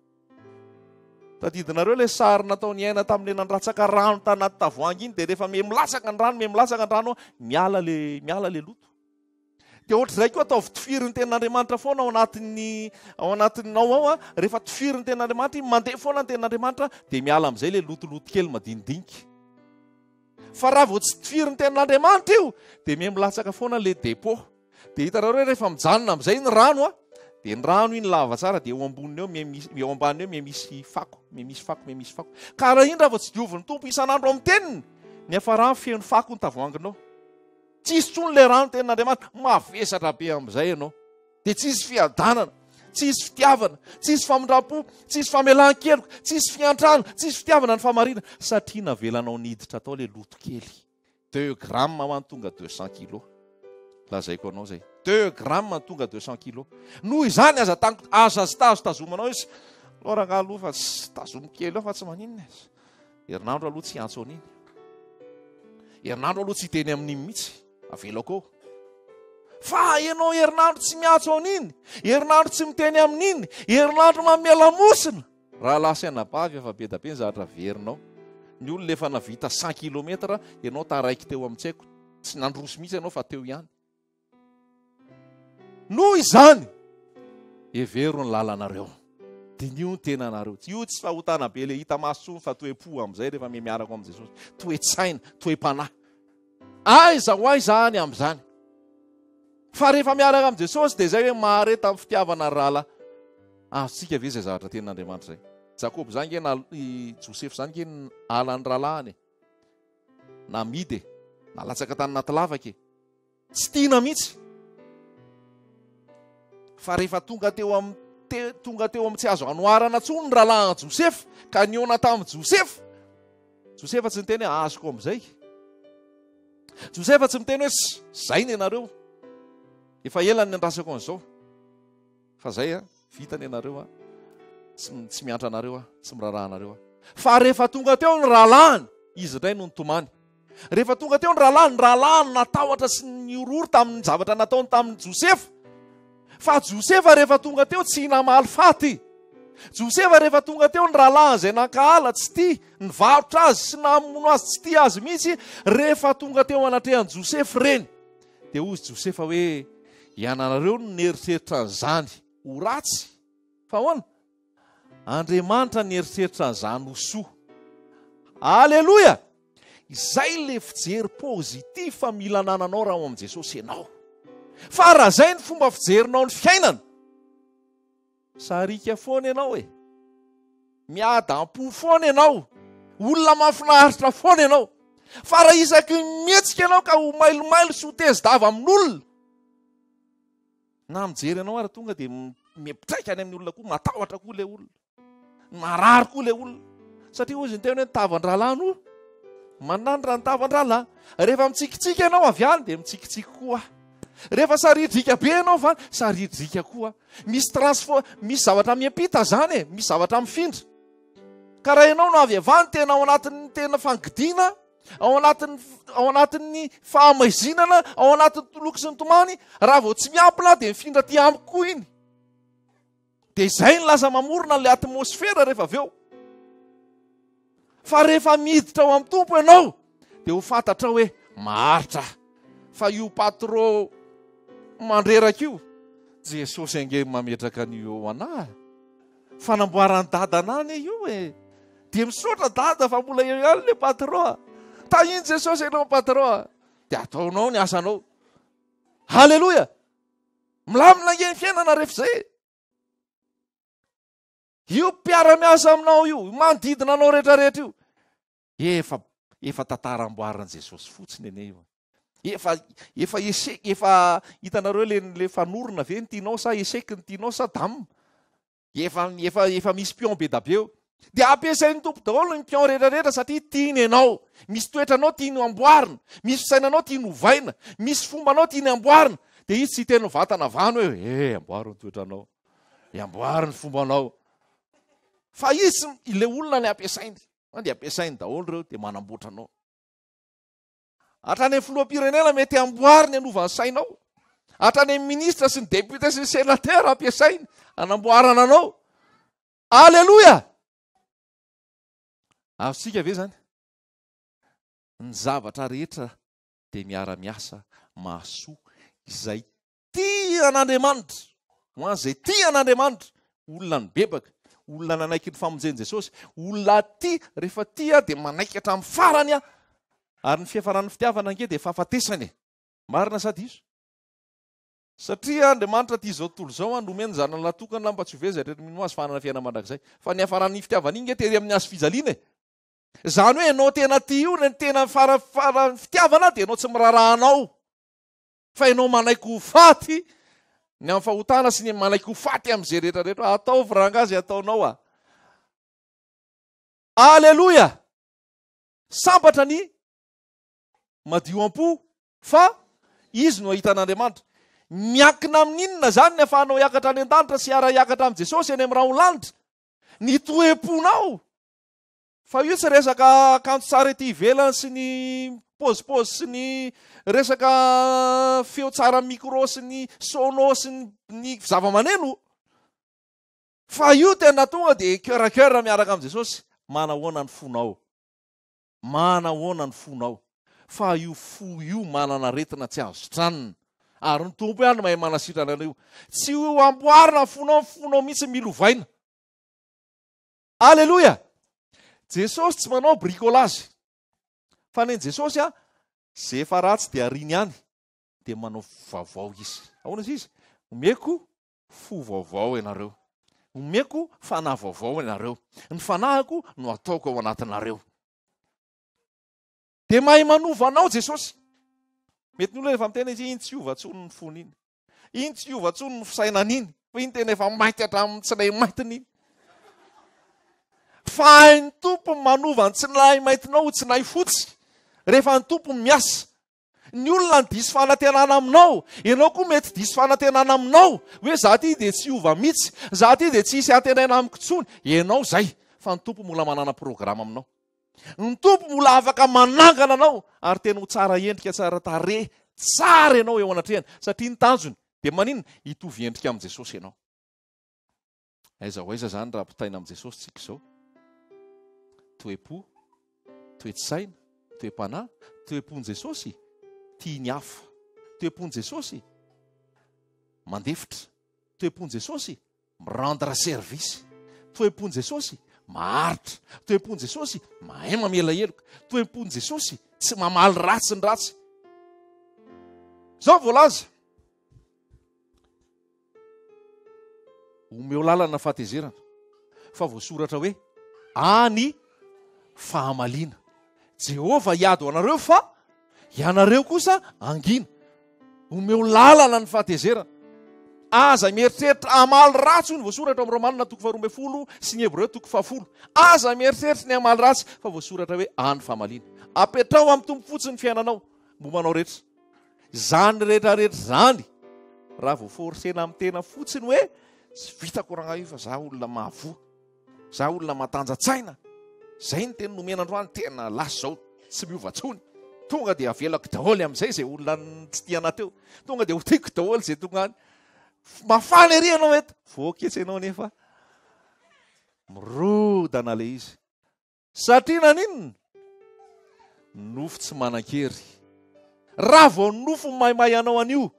Tadidinareo ilay sary nataon'i Aina tamin'ilay nandratsaka rano tanaty tavoahangy iny dia rehefa miha milatsaka ny rano, miha milatsaka ny rano, miala le miala le loto. Dia ohatr'izay koa ataovy tifiry ny tenin'Andriamanitra foana ao anatin'ny ao anatinao ao a, rehefa tifiry ny tenin'Andriamanitra iny, mandeha foana ny tenin'Andriamanitra dia miala amin'izay le lotoloto kely madinidinika. Fa raha vao tsy tifiry ny tenin'Andriamanitra io dia miha milatsaka foana le dépôt. Dia hitanareo hoe rehefa mijanona amin'izay ny rano a, dia ny rano iny lava tsara dia eo amboniny eo miha misy eo ambany eo miha misy fako, miha misy fako, miha misy fako. Ka raha iny raha vao tsy diovin'ny Tompo isan'andro amin'ny teniny, ny hafarany feno fako ny tavoahanginao. Tsisy intsony ilay rano tenin'Andriamanitra, mavesatra be amin'izay ianao. Dia tsisy fiadanana, tsisy fitiavana, tsisy famindram-po, tsisy famelan-keloka, tsisy fiantrana, tsisy fitiavana ny fahamarinana, satria navelanao niditra tao ilay loto kely. Deux grammes ho any tonga 200 kilos. Lazaiko anao zay. Deux grammes tonga 200 kilos. Noho izany aza tanko aza azo tazomanao izy. Aleo rangahy aloha fa tsy tazomy kely eo fa tsy maninona e. Herinandro aloha tsy hiantso an'iny. Herinandro aloha tsy hiteny amin'iny mihitsy. Avelako eo. Fa ianao herinandro tsy miantso an'iny, herinandro tsy miteny amin'iny, herinandro manome lamosina. Rahalahy sy anabavy efa be da be ny zavatra verinao. Ny olona efa navita 100 kilomètre, ianao taraiky teo amin'ny tsy haiko, tsy nandroso mihitsy ianao fa teo ihany. Noho izany, hevero ny lalanareo. Diniho ny tenanareo. Io tsy fahotana be le hita maso tsony fa toe-po amin'izay rehefa miaraka amin'i Jesosy. Toe-tsaina, toe-panahy. Aiza ho aiza any amin'izany? Fa rehefa miaraka amin'i Jesosy dia izay hoe mahareta amin'ny fitiavana ry rahalahy. Azontsika ve izay zavatra tenin'Andriamanitra izay? Jakoba izany nge na i Josefa izany nge alan'ny rahalahiny e. Namidy e. Nalatsaka tany anaty lavaka e. Tsy tiana mihitsy. Fa rehefa tonga teo amin'ny te, tonga teo amin'ny tsy azo anoharana intsony ny rahalahin'i Josefa ka nihaona tamin'i Josefa. Josefa tsy niteny hoe azoko amin'izay. Josefa tsy miteny hoe zay ny anareo. Efa ela ny andrasako an'izao. Fa zay a, vita ny anareo a. Tsy, tsy miantra anareo a, tsy miraharaha anareo a. Fa rehefa tonga teo ny rahalahiny, izy indray no nitomany. Rehefa tonga teo ny rahalahiny, ny rahalahiny natahotra sy nihorohoro tamin'ny zavatra nataony tamin'i Josefa. Fa Josefa rehefa tonga teo tsy namaly faty. Josefa rehefa tonga teo ny rahalahiny izay nankahala, tsy tia, nivarotra azy sy namono azy, tsy tia azy mihitsy, rehefa tonga teo anatrehan'i Josefa ireny, dia hozy Josefa hoe, ianareo no nieritreritra an'izany ho ratsy, fa ahoana? Andriamanitra nieritreritra an'izany ho soa. Aleloia! Izay le fijery positif mila anananao raha ao amin'i Jesosy ianao. Fa raha izay ny fomba fijerinao ny fiainana, sariaka foana ianao e. Miadam-po foana ianao. Olona mahafinaritra foana ianao. Fa raha isaky ny mihetsika ianao ka ho mailomailo sy ho tezi-dava amin'olona, na mijery anao ary tonga dia mipitraika any amin'ny olona koa, matahotra koa ilay olona. Marary koa ilay olona. Satria hozy ny teny hoe ny tavan-drahalahy no manandrana ny tavan-drahalahy. Rehefa mitsikitsiky ianao avy any dia mitsikitsiky koa aho. Rehefa saridrika be ianao va, saridrika koa. Misy transfo, misy zavatra miampita zany e, misy zavatra mifindra. Ka raha ianao no avy avany tena ao anatin'ny tena fangidiana, ao anatin'ny ao anatin'ny fahamaizinana, ao anatin'ny toloko sy ny tomany, raha vao tsy miampina dia mifindra aty amiko koa iny. Dia izay no lasa mamorona an'ilay atmosfera rehefa avy eo. Fa rehefa miditra ao amin'ny Tompo ianao, dia ho fantatrao hoe maharitra fa io patro mandreraka io, Jesosy ange mametraka an'io eo anah. Fanamboaran'i dada anah anie io e. Dia misaotra dada fa mbola eo ihany le patro a. Tahin'i Jesosy ianao patro a. Dia ataonao ny asanao. Haleloia! Milamina ange ny fiainana rehefa izay e. Io mpiara-miasa aminao io, manodidina anao rehetrarehetra io. Efa efa tantara amboarin'i Jesosy fotsiny anie io. Efa efa échec, efa hitanareo le le fanorona ve ny tianao sa échec ny tianao sa dame? Efa efa efa misy pion be da be eo. Dia ampiasain'ny Tompo daholo ny pion rehetra rehetra satria tiany ianao. Misy toetranao tiany ho amboarina, misy fisainanao tiany hovaina, misy fombanao tiany amboarina. Dia izy tsy hiteny vatana vano hoe eh amboaro ny toetranao. Eh amboaro ny fombanao. Fa izy ilay olona ny ampiasainy. Dia ampiasainy daholo ireo dia manamboatra anao. Hatrany amin'ny filoham-pirenena mety amboariny hanova ny sainao. Hatrany amin'ny ministra sy ny député sy ny sénateur ampiasainy hanamboarana anao. Aleloia! Azontsika ve izany? Ny zavatra rehetra dia miara-miasa mahasoa izay Tia an'Andriamanitra. Ho an'izay tia an'Andriamanitra, olona nibebaka, olona nanaiky ny famonjen'i Jesosy, olona tia, rehefa tia dia manaiky hatramin'ny farany aho. Ary ny fiafaran'ny fitiavana ange dia fahafatesana e. Marina sa diso? Satria Andriamanitra tia izao tontolo izao, nomeny ny zanany lahy tokana mba tsy ho very izay rehetra mino azy fa hanana fiainana mandrakizay. Fa ny hiafaran'ny fitiavana iny ange tery amin'ny hazo fijaliana e. Izany hoe ianao tena tia io, ny tena farafaran'ny fitiavana dia ianao tsy miraharaha anao. Fa ianao manaiky ho faty ny amin'ny fahotana sy ny manaiky ho faty amin'izay rehetra rehetra. Ataovy rangahy izay ataonao a. Aleloia! Sambatra ny madio am-po fa izy no hahita an'Andriamanitra. Miankina amin'inona izany ny ahafahanao hiakatra any an-danitra sy hiara-hiakatra amin'i Jesosy any amin'ny rahon-lanitra? Ny toe-ponao. Fa io tsy resaka akanjo tsara ety ivelany sy ny paozipaozy sy ny resaka feo tsara micro sy ny sono sy ny zava-maneno. Fa io tena tonga dia cœur à cœur miaraka amin'i Jesosy. Manahoana ny fonao? Manahoana ny fonao? Fa io fo io manana aretina tsy azo sitranina. Ary ny Tompo ihany no mahay manasitrana an'io. Tsy ho amboarina ny fonao, ny fonao mihitsy mila ovaina. Aleloia! Jesosy tsy manao bricolage. Fa nen'i Jesosy a, ze efa ratsy dia ariany any, dia manao vaovao izy. Ahoana izy izy? Omeko fo vaovao ianareo. Omeko fanahy vaovao ianareo. Ny fanahiko no ataoko ao anatinareo. Dia mahay manova anao Jesosy. Mety ny olona rehefa miteny izy, iny tsy hiova intsony ny fony iny. Iny tsy hiova intsony ny fisainany iny. Fa iny tena efa mainty hatramin'ny tsinay maintiny iny. Fa hain'ny Tompo ny manova ny tsinay maintinao ho tsinay fotsy. Rehefa ny Tompo miasa. Ny olona ny diso fanantenana aminao, ianao koa mety diso fanantenana aminao, hoe za ty dia tsy hiova mihitsy, za ty dia tsy hisy antenaina amiko intsony. Ianao izay, fa ny Tompo mbola manana programa aminao. Ny Tompo mbola afaka manangana anao ary tena ho tsara endrika, tsara tarehy, tsara ianao eo anatrehany satria ny tanjony dia maninona? Hitovy endrika amin'i Jesosy ianao. Aiza ho aiza izany raha ampitaina amin'i Jesosy tsika izao? Toe-po, toe-tsaina, toe-panahy, toe-pon'i Jesosy tia ny hafa. Toe-pon'i Jesosy mandefitra. Toe-pon'i Jesosy Mi-rendre service. Toe-pon'i Jesosy, maharitra. Toe-pon'i Jesosy, mahay mamela heloka. Toe-pon'i Jesosy, tsy mamaly ratsy ny ratsy. Izao voalaza. Omeo lalana fahatezerana. Fa voasoratra hoe, any fahamaliana. Jehovah hiady ho anareo fa ianareo kosa hangina. Omeo lalana ny fahatezerana. Aza mieritreritra hamaly ratsy hoy ny voasoratra ao amin'ny Romanina toko faha-12 sy ny Hebreo toko fahafolo. Aza mieritreritra ny hamaly ratsy fa voasoratra hoe any famaliana. Apetraho amin'ny Tompo fotsiny ny fiainanao, momba anao rehetra. Izany rehetra rehetra izany raha vao forcena amin'ny tena fotsiny hoe tsy vitako rangahy io fa za olona mahavoa, za olona matanja-tsaina. Zay ny teny nomena androany, tena lasa zao tsy miova tsony. Tonga dia avelako daholo amin'izay izay olona tsy tia anah teo. Tonga dia ho tiako daholo izay tonga any. Mafana ery ianao eto. Voaketsa ianao nefa mirodana ilay izy. Satria naninona? Nofo tsy manan-kery. Raha vao nofo maimay anao an'io,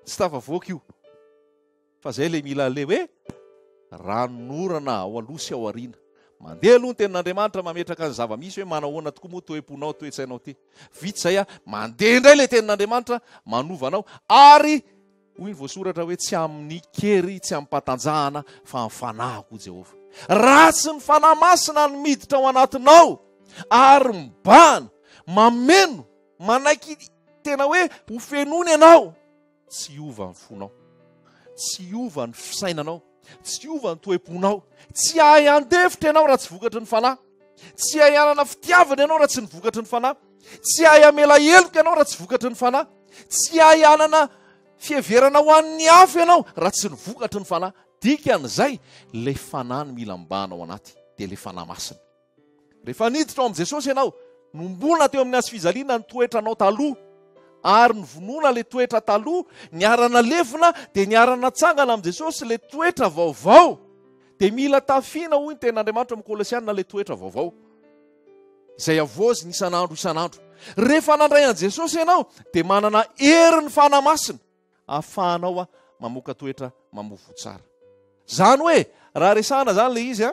tsy tafavoaka io. Fa zay le mila le hoe ranonorana ao aloha sy ao aoriana. Mandeha aloha ny tenin'Andriamanitra mametraka ny zava-misy hoe manahoana tokoa moa toe-ponao, toe-tsainao ty. Vita izay a, mandeha indray le tenin'Andriamanitra manova anao ary Hoy ny voasoratra hoe, Tsy amin'ny kery, tsy amim-pahatanjahana, fa amin'ny fanahiko, hoy Jehovah. Raha tsy ny Fanahy Masina no miditra ao anatinao ary mibahana, mameno, manaiky tena hoe ho fenoina ianao, tsy hiova ny fonao, tsy hiova ny fisainanao, tsy hiova ny toe-ponao, tsy hahay handefitra ianao raha tsy vokatry ny Fanahy, tsy hahay hanana fitiavana ianao raha tsy ny vokatry ny Fanahy, tsy hahay hamela heloka ianao raha tsy vokatry ny Fanahy. Tsy hahay hanana fiheverana ho an'ny hafa ianao raha tsy ny vokatry ny Fanahy. Dikan'izay, ilay Fanahy no mila mibahana ao anaty, dia ilay Fanahy Masina. Rehefa niditra ao amin'i Jesosy ianao, nomboana teo amin'ny hazofijaliana ny toetranao taloha, ary novonoina ilay toetra taloha, niara-nalevina, dia niara-natsangana amin'i Jesosy ilay toetra vaovao. Dia mila tafiana, hoy ny tenin'Andriamanitra ao amin'ny Kolosiana, ilay toetra vaovao. Izay havaozina isan'andro isan'andro. Rehefa nandray an'i Jesosy ianao, dia manana herin'ny Fanahy Masina ahafahanao mamoaka toetra mamoa voa tsara. Izany hoe, raha resahana izany ilay izy,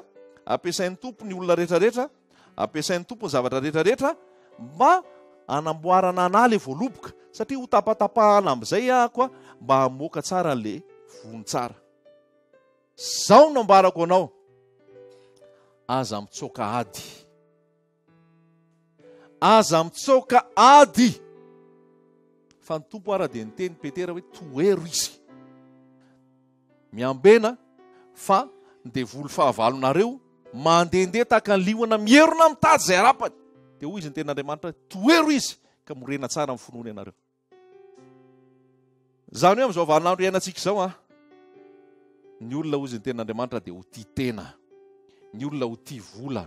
ampiasain'ny Tompo ny olona rehetrarehetra, ampiasain'ny Tompo ny zavatra rehetrarehetra mba hanamboarana anà ilay voaloboka, satria hotapatapahana amin'izay aho mba hamoaka tsara ilay voany tsara. Zao no ambarako anao, aza mitsoaka ady. Aza mitsoaka ady. Fa ny Tompo ara dia niteny Petera hoe tohero izy. Miambena fa ny devoly fahavalonareo mandehandeha tahaka ny liona mierona mitady izay harapany. Dia hoy izy ny tenin'Andriamanitra, tohero izy ka morena tsara amin'ny finoana ianareo. Izany hoe amin'izao vaninandro iainantsika izao an, ny olona hozy ny tenin'Andriamanitra dia ho tia tena, ny olona ho tia vola,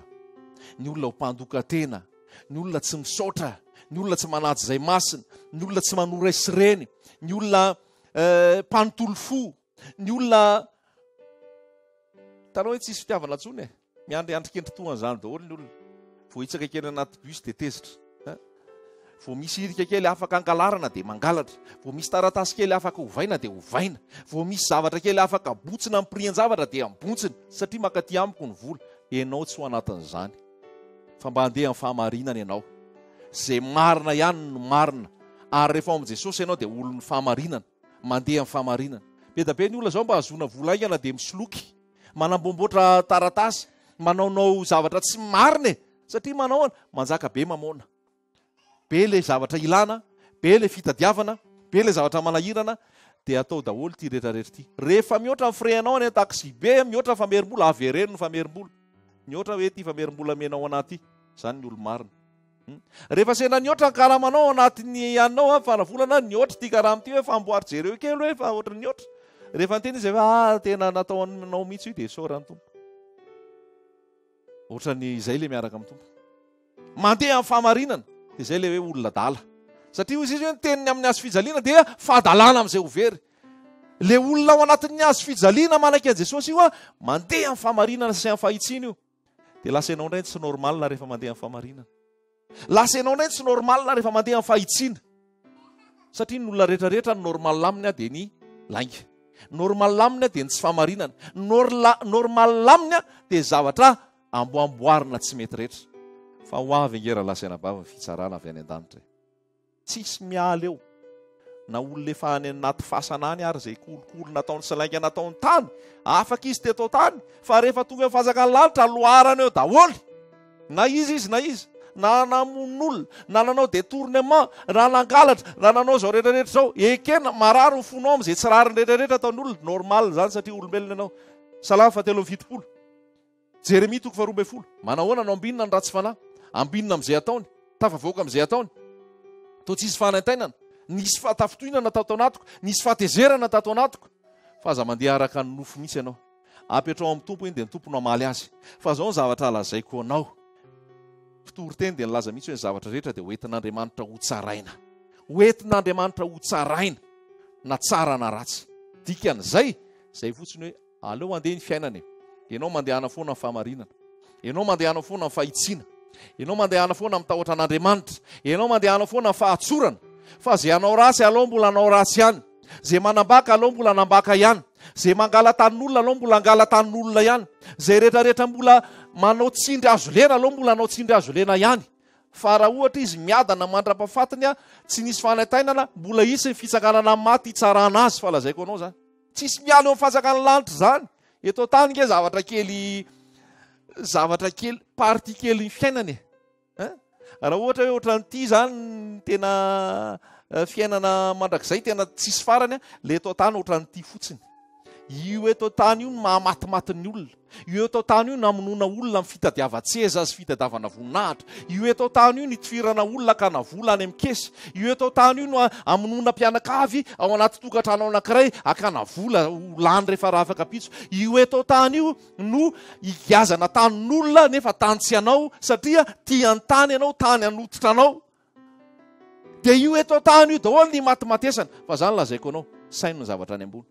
ny olona ho mpandoka tena, ny olona tsy misaotra, ny olona tsy manaja izay masina, ny olona tsy manoray sy reny, ny olona eh, mpanontolo fo, ny olona hitanao hoe tsisy fitiavana intsony e. Miandry andry kendry toa an'izany daholo ny olona. Vao hitsaka kely anaty bus dia tezitra. Hein? Vao misy hirika kely afaka angalarana dia mangalatra. Vao misy taratasy kely afaka ovaina dia ovaina. Vao misy zavatra kely afaka bontsina amin'ny pirian-javatra dia bontsina. Satria mankaty amiko ny vola. Ianao tsy ho anatin'izany. Fa mba handeha amin'ny fahamarinana ianao. Izay marina ihany no marina. Ary rehefa ao amin'i Jesosy ianao dia olon'ny fahamarinana. Mandeha amin'ny fahamarinana. Be dia be ny olona izao mba hahazoana vola haingana dia misoloky. Manamboamboatra taratasy, manaonao zavatra tsy marina e! Satria manao ahoana? Manjaka be mamôna. Be le zavatra ilana, be le fitadiavana, be le zavatra manahirana, dia atao daholo ity rehetra rehetra ity. Rehefa mihoatra ny frais anao any an-taxi be, mihoatra ny famerim-bola, avereno ny famerim-bola. Mihoatra hoe ity famerim-bola amenao anah ity. Izany ny olo-marina. Hmm. Rehefa sendra nihoatra ny karamanao ao anatin'ny anao an, fara volana nihoatra ity karama ity hoe fa amboary jereo kely hoe fa ohatry nihoatra. Rehefa niteny izy hoe ah tena natao anao mihitsy io dia isaorana ny Tompo. Ohatran'ny izay le miaraka amin'ny Tompo. Mandeha amin'ny fahamarinana dia izay le hoe olona adala. Satria hoy izy hoe ny teniny amin'ny hazo fijaliana dia fahadalana amin'izay ho very. Le olona ao anatin'ny hazo fijaliana manaiky an'i Jesosy io an, mandeha amin'ny fahamarinana sy amin'ny fahitsiana io. Dia lasa ianao indray tsy normal rehefa mandeha amin'ny fahamarinana. Lasa ianao indray tsy normal rehefa mandeha amin'ny fahitsiana. Satria ny olona rehetra rehetra ny normal aminy dia ny lainga. Normal aminy dia ny tsy fahamarinana. Normal aminy dia zavatra amboamboarina tsy mety rehetra. Fa ho avy ange rahalahy sy anabavy ny fitsarana avy any an-danitra e. Tsisy miala eo. Na olona efa any anaty fasana any ary izay kolikoly nataony sy lainga nataony tany, afaka izy teto an-tany, fa rehefa tonga eo fanjakan'ny lanitra, loharana eo daholo. Na iza izy na iza, na namono olona, na nanao détournement, na nangalatra, na nanao izao rehetra rehetra izao, ekena, marary ny fonao amin'izay tsy rariny rehetra rehetra ataon'ny olona, normal izany satria olombelona ianao. Salamo fahatelo amby 70. Jeremia toko faharoa ambin'ny folo. Manahoana no ambinina ny ratsy fanahy? Ambinina amin'izay ataony, tafavoaka amin'izay ataony. Toa tsy hisy fanaintainana. Nisy fahatafintohinana tato anatiko, nisy fahatezerana tato anatiko. Fa aza mandeha araka ny nofo mihitsy ianao. Apetraho amin'ny Tompo iny dia ny Tompo no hamaly azy. Fa izao ny zavatra lazaiko anao. Mpitory teny dia nilaza mihitsy hoe ny zavatra rehetra dia hoentin'Andriamanitra hotsaraina. Hoentin'Andriamanitra hotsaraina na tsara na ratsy. Dikan'izay, izay fotsiny hoe Aleo handeha ny fiainana e. Ianao mandehana foana amin'ny fahamarinana. Ianao mandehana foana amin'ny fahitsiana. Ianao mandehana foana amin'ny tahotra an'Andriamanitra. Ianao mandehana foana amin'ny fahatsorana. Fa izay hanao ratsy aleo mbola hanao ratsy ihany. Izay manambaka aleo mbola hanambaka ihany. Izay mangala tanin'olona aleo mbola hangala tanin'olona ihany. Izay rehetrarehetra mbola manao tsindry hazo lena aleo mbola hanao tsindry hazo lena ihany. Fa raha ohatra izy miadana mandra-pahafatiny, tsy nisy fanaintainana, mbola hisy ny fitsanganana amin'ny maty hitsarana azy fa lazaiko anao izany. Tsisy miala eo amin'ny fanjakan'ny lanitra izany. Eto an-tany nge zavatra kely zavatra kely partie kely ny fiainana e. Hein? Raha ohatra hoe ohatran'ity izany ny tena eh, fiainana mandrakizay tena tsisy farany, le eto an-tany ohatran'ity fotsiny. Io eto an-tany io no mahamatimaty ny olona. Io eto an-tany io no hamonoana olona amin'ny fitadiavan-tseza sy fitadiavana voninahitra. Io eto an-tany io no hitifirana olona hakana vola any amin'ny kesy. Io eto an-tany io no hamonoana mpianakavy ao anaty tokantrano anankiray hakana vola ho lany rehefa rahafakampitso. Io eto an-tany io no higiazana tanin'olona nefa tany tsy anao satria tia ny tany ianao, tany hanototra anao. Dia io eto an-tany io daholo ny imatimatesana. Fa zany lazaiko anao, saino ny zavatra any ambony.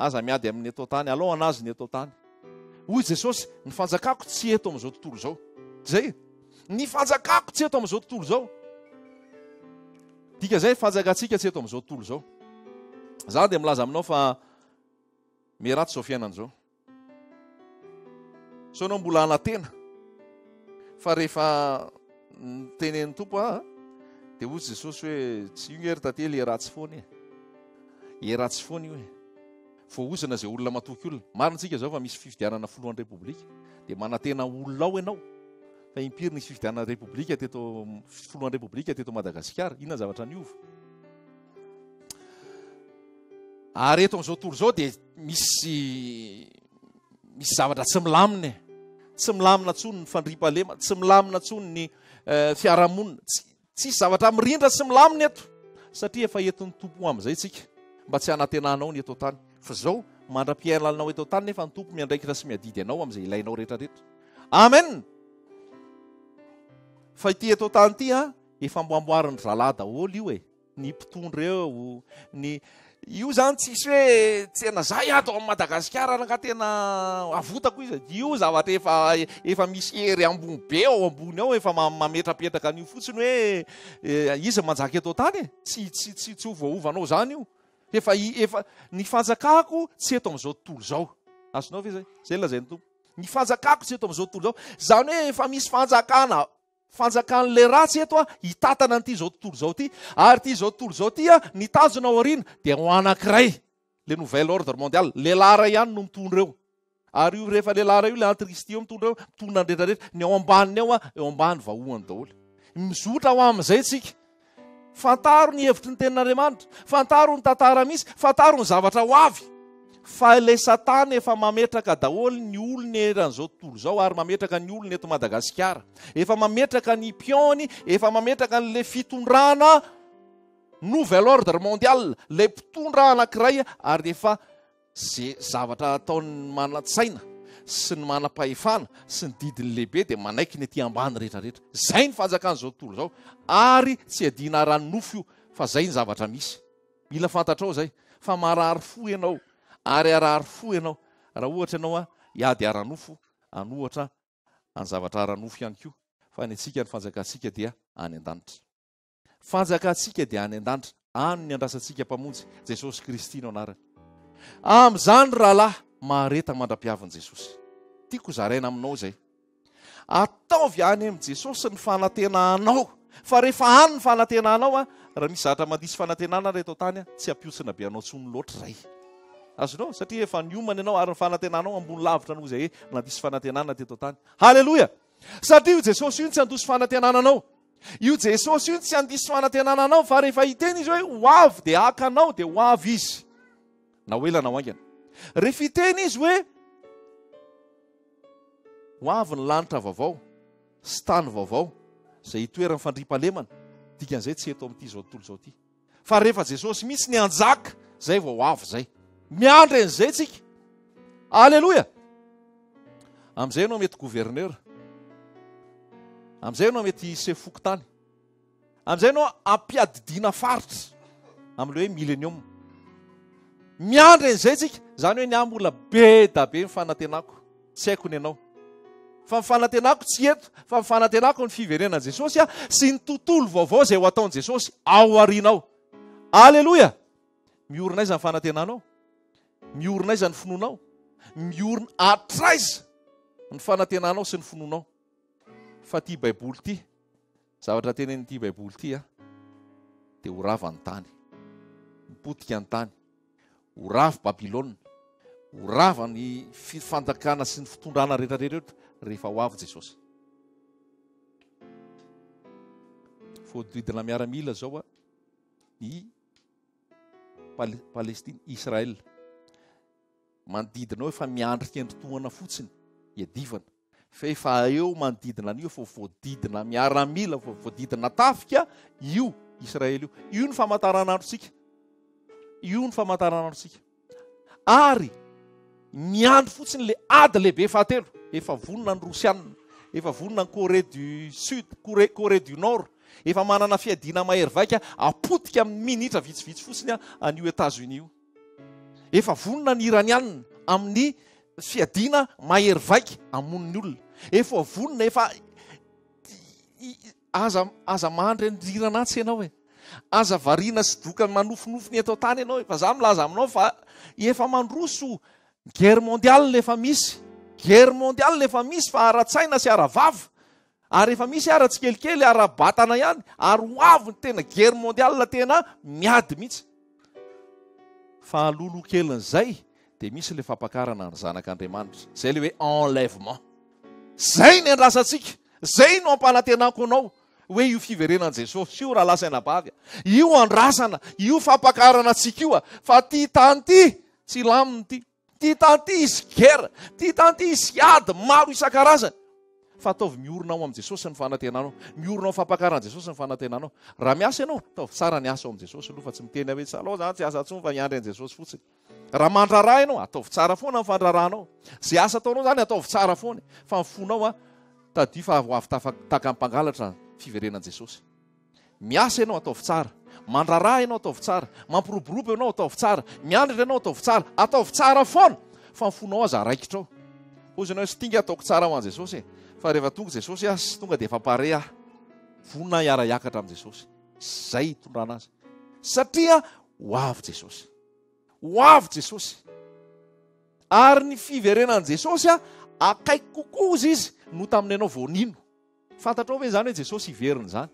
Aza miady amin'ny eto an-tany, alao anazy ny eto an-tany. Hoy Jesosy, ny fanjakako tsy eto amin'izao tontolo izao. Zay. Ny fanjakako tsy eto amin'izao tontolo izao. Dika zay, fanjakantsika tsy eto amin'izao tontolo izao. Za dia milaza aminao fa miharatsy izao fiainana izao. Sao ianao mbola hanantena fa rehefa nitenenin'ny Tompo aho dia hoy Jesosy hoe tsy io nge ry tantely e ratsy foana e. E ratsy foana io e. Voaozona izay olona matoky olona. Marina tsika izao fa misy fifidianana filohan'ny Repoblika dia manantena olona ao ianao. Fa impiry nisy fifidianana Repoblika teto filohan'ny Repoblika teto Madagasikara? Inona ny zavatra niova? Ary eto amin'izao tontolo izao dia misy misy zavatra tsy milamina e. Tsy milamina intsony ny fandriampahalemana, tsy milamina intsony ny eh, fiarahamonina. Tsy tsisy zavatra mirindra sy milamina eto satria efa entin'ny Tompo amin'izay tsika mba tsy hanantenanao ny eto an-tany. Fa izao mandra-piainanao eto an-tany nefa ny Tompo miandraikitra sy miadidy anao amin'izay ilainao rehetrarehetra. Amen. Fa ity eto an-tany ity a, efa amboamboarin'ny zalahy daholo io e. ny mpitondra eo, ny io zany tsisy hoe tsena zay ato am Madagasikara ranga tena avotako izy, io zavatra efa efa misy hery ambony be ao ambony ao efa mametrapetraka an'io fotsiny hoe eh, izy manjaka eto an-tany e, tsy tsy tsy tsy ho voaovanao zany io, efa efa ny fanjakako tsy eto amin'izao tontolo izao, azonao ve zay? Zay lazain'ny Tompo, ny fanjakako tsy eto amin'izao tontolo izao, zany hoe efa misy fanjakana Fanjakan'ilay ratsy eto hitatana an'ity izao tontolo izao ity, ary ity izao tontolo izao ity ny tanjona ao aoriana dia ho anankiray, le nouvel ordre mondial, lehilahy iray ihany no mitondra eo. Ary io rehefa lehilahy iray io, le antikristy io mitondra eo, mitondra ny rehetra rehetra, ny ao ambaniny ao, eo ambany vahohany daholo. Mizotra ho amin'izay tsika. Fantaro ny hevitry ny tenin'Andriamanitra, fantaro ny tantara misy, fantaro ny zavatra ho avy. Fa ilay Satana efa mametraka daholo ny olony eran'izao tontolo izao ary mametraka ny olony eto Madagasikara. Efa mametraka ny pion-ny, efa mametraka an'ilay fitondrana nouvel ordre mondial, ilay mpitondra anankiray ary efa Ze zavatra ataon'ny manan-tsaina sy ny manam-pahefana sy ny didin'ny lehibe dia manaiky ny aty ambany rehetra rehetra. Zay ny fanjakan'izao tontolo izao ary tsy iadiana ara-nofo io fa zay ny zavatra misy. Mila fantatrao zay fa marary fo ianao ary harary fo ianao raha ohatra ianao hiady ara-nofo an'ohatra any zavatra ara-nofo ihany koa fa ny antsika ny fanjakantsika dia any an-danitra. Fanjakantsika dia any an-danitra, any ny andrasantsika Mpamonjy, Jesosy Kristy no anarany. Amin'izany rahalahy, mahareta mandra-piavin'i Jesosy. Tiako zaraina aminao izay. Ataovy any amin'i Jesosy ny fanantenanao, fa rehefa any ny fanantenanao, raha misy zavatra mandiso fanantenana ary eto an-tany, tsy hampihontsina be anao intsony loatra izay. Azonao? Satria efa niomana ianao ary ny fanantenanao ambony lavitra noho izay nandiso fanantenana teto an-tany. Haleloia! Satria io Jesosy io tsy handoso fanantenana anao. Io Jesosy io tsy handiso fanantenana anao fa rehefa hiteny izy hoe ho avy dia haka anao dia ho avy izy. Na ho ela na ho haingana. Rehefa hiteny izy hoe ho avy ny lanitra vaovao sy tany vaovao izay hitoeran'ny fandriampahalemana, dikan'izay tsy eto amin'ity izao tontolo izao ity. Fa rehefa Jesosy mihitsy ny hanjaka, zay vao ho avy zay. Miandry an'izay tsika. Aleloia! Amin'izay ianao mety gouverneur. Amin'izay ianao mety sefo fokontany. Amin'izay ianao ampiadidiana faritra amin'ilay hoe millennium. Miandry an'izay tsika. Izany hoe ny ahy mbola be da be ny fanantenako. Tsy haiko ny anao. Fa ny fanantenako tsy eto, fa ny fanantenako ny fiverenan'i Jesosy sy ny tontolo vaovao izay ho ataon'i Jesosy ao aoriana ao. Aleloia! Miorina aiza ny fanantenanao? Miorina aiza ny finoanao? Miorina hatraiza ny fanantenanao sy ny finoanao? Fa ity Baiboly ity, zavatra tenenin'ity Baiboly ity a, dia ho rava ny tany. Mipotika ny tany. Ho rava Babylona. Ho rava ny fanjakana sy ny fitondrana rehetra rehetra rehefa ho avy Jesosy. Voadidina miaramila zao a, i Palestine, Israël. Manodidina eo efa miandry kendritohana fotsiny iadivana. Fa efa eo manodidina an'io efa voadidina miaramila, efa voadidina tafika io Israël io. Io ny famantaranandrontsika. Io ny famantaranandrontsika. Ary miandry fotsiny le ady lehibe fahatelo. Efa vonona ny Rosianina, efa vonona ny Corée du Sud, Corée, Corée du Nord. Efa manana fiadiana mahery vaika apotika amin'ny minitra vitsivitsy fotsiny an'io États-Unis io. Efa vonona ny Iranianina amin'ny fiadiana mahery vaika hamono ny olona. Efa vonona, efa aza aza mandry an-drirana atsy ianao e. Aza variana sy doka manofinofy ny eto an-tany ianao e. Fa za milaza aminao fa efa mandroso guerre mondiale efa misy. Guerre mondiale efa misy fa ara-tsaina sy ara-vava. Ary efa misy ara tsikelikely ara-batana ihany ary ho avy ny tena guerre mondiale tena miady mihitsy. Fa alohaloha kelin'izay dia misy ilay fampakarana ny zanak'Andriamanitra. Izay ilay hoe enlèvement. Izay ny andrasantsika. Izay no ampanantenako anao hoe io fiverenan'i Jesosy io rahalahy sy anabavy. Io andrasana, io fampakarana antsika io fa ity tany ity tsy hilamina ity. Ty tany ty hisy guerre, ty tany ty hisy ady maro isan-karazany. Fa ataovy miorina ao amin'i Jesosy ny fanantenanao. Miorina ao fampakaran'i Jesosy ny fanantenanao. Raha miasa ianao, ataovy tsara ny asa ao amin'i Jesosy aloha fa tsy miteny hoe alao za tsy asa intsony fa hiandry an'i Jesosy fotsiny. Raha mandraharaha ianao, ataovy tsara foana ny fandraharahanao. Izay asa ataonao izany ataovy tsara foana. Fa ny fonao a, tadidio fa ho avy tahaka ny mpangalatra ny fiverenan'i Jesosy. Miasa ianao ataovy tsara. Mandraraha ianao ataovy tsara. Mampiroborobo ianao ataovy tsara. Mianatra ianao ataovy tsara. Ataovy tsara foana fa ny fonao aza raikitra ao. Hozy ianao hoe stinga ataoko tsara ho an'i Jesosy e. Fa rehefa tonga Jesosy aho sy tonga dia efa pare aho. Vonona aho hiara-hiakatra amin'i Jesosy. Izay hitondrana azy. Satria ho avy Jesosy. Ho avy Jesosy. Ary ny fiverenan'i Jesosy akaiky kokoa hozy izy no tamin'ny ianao vao nino. Fantatrao ve izany hoe Jesosy hiverina izany?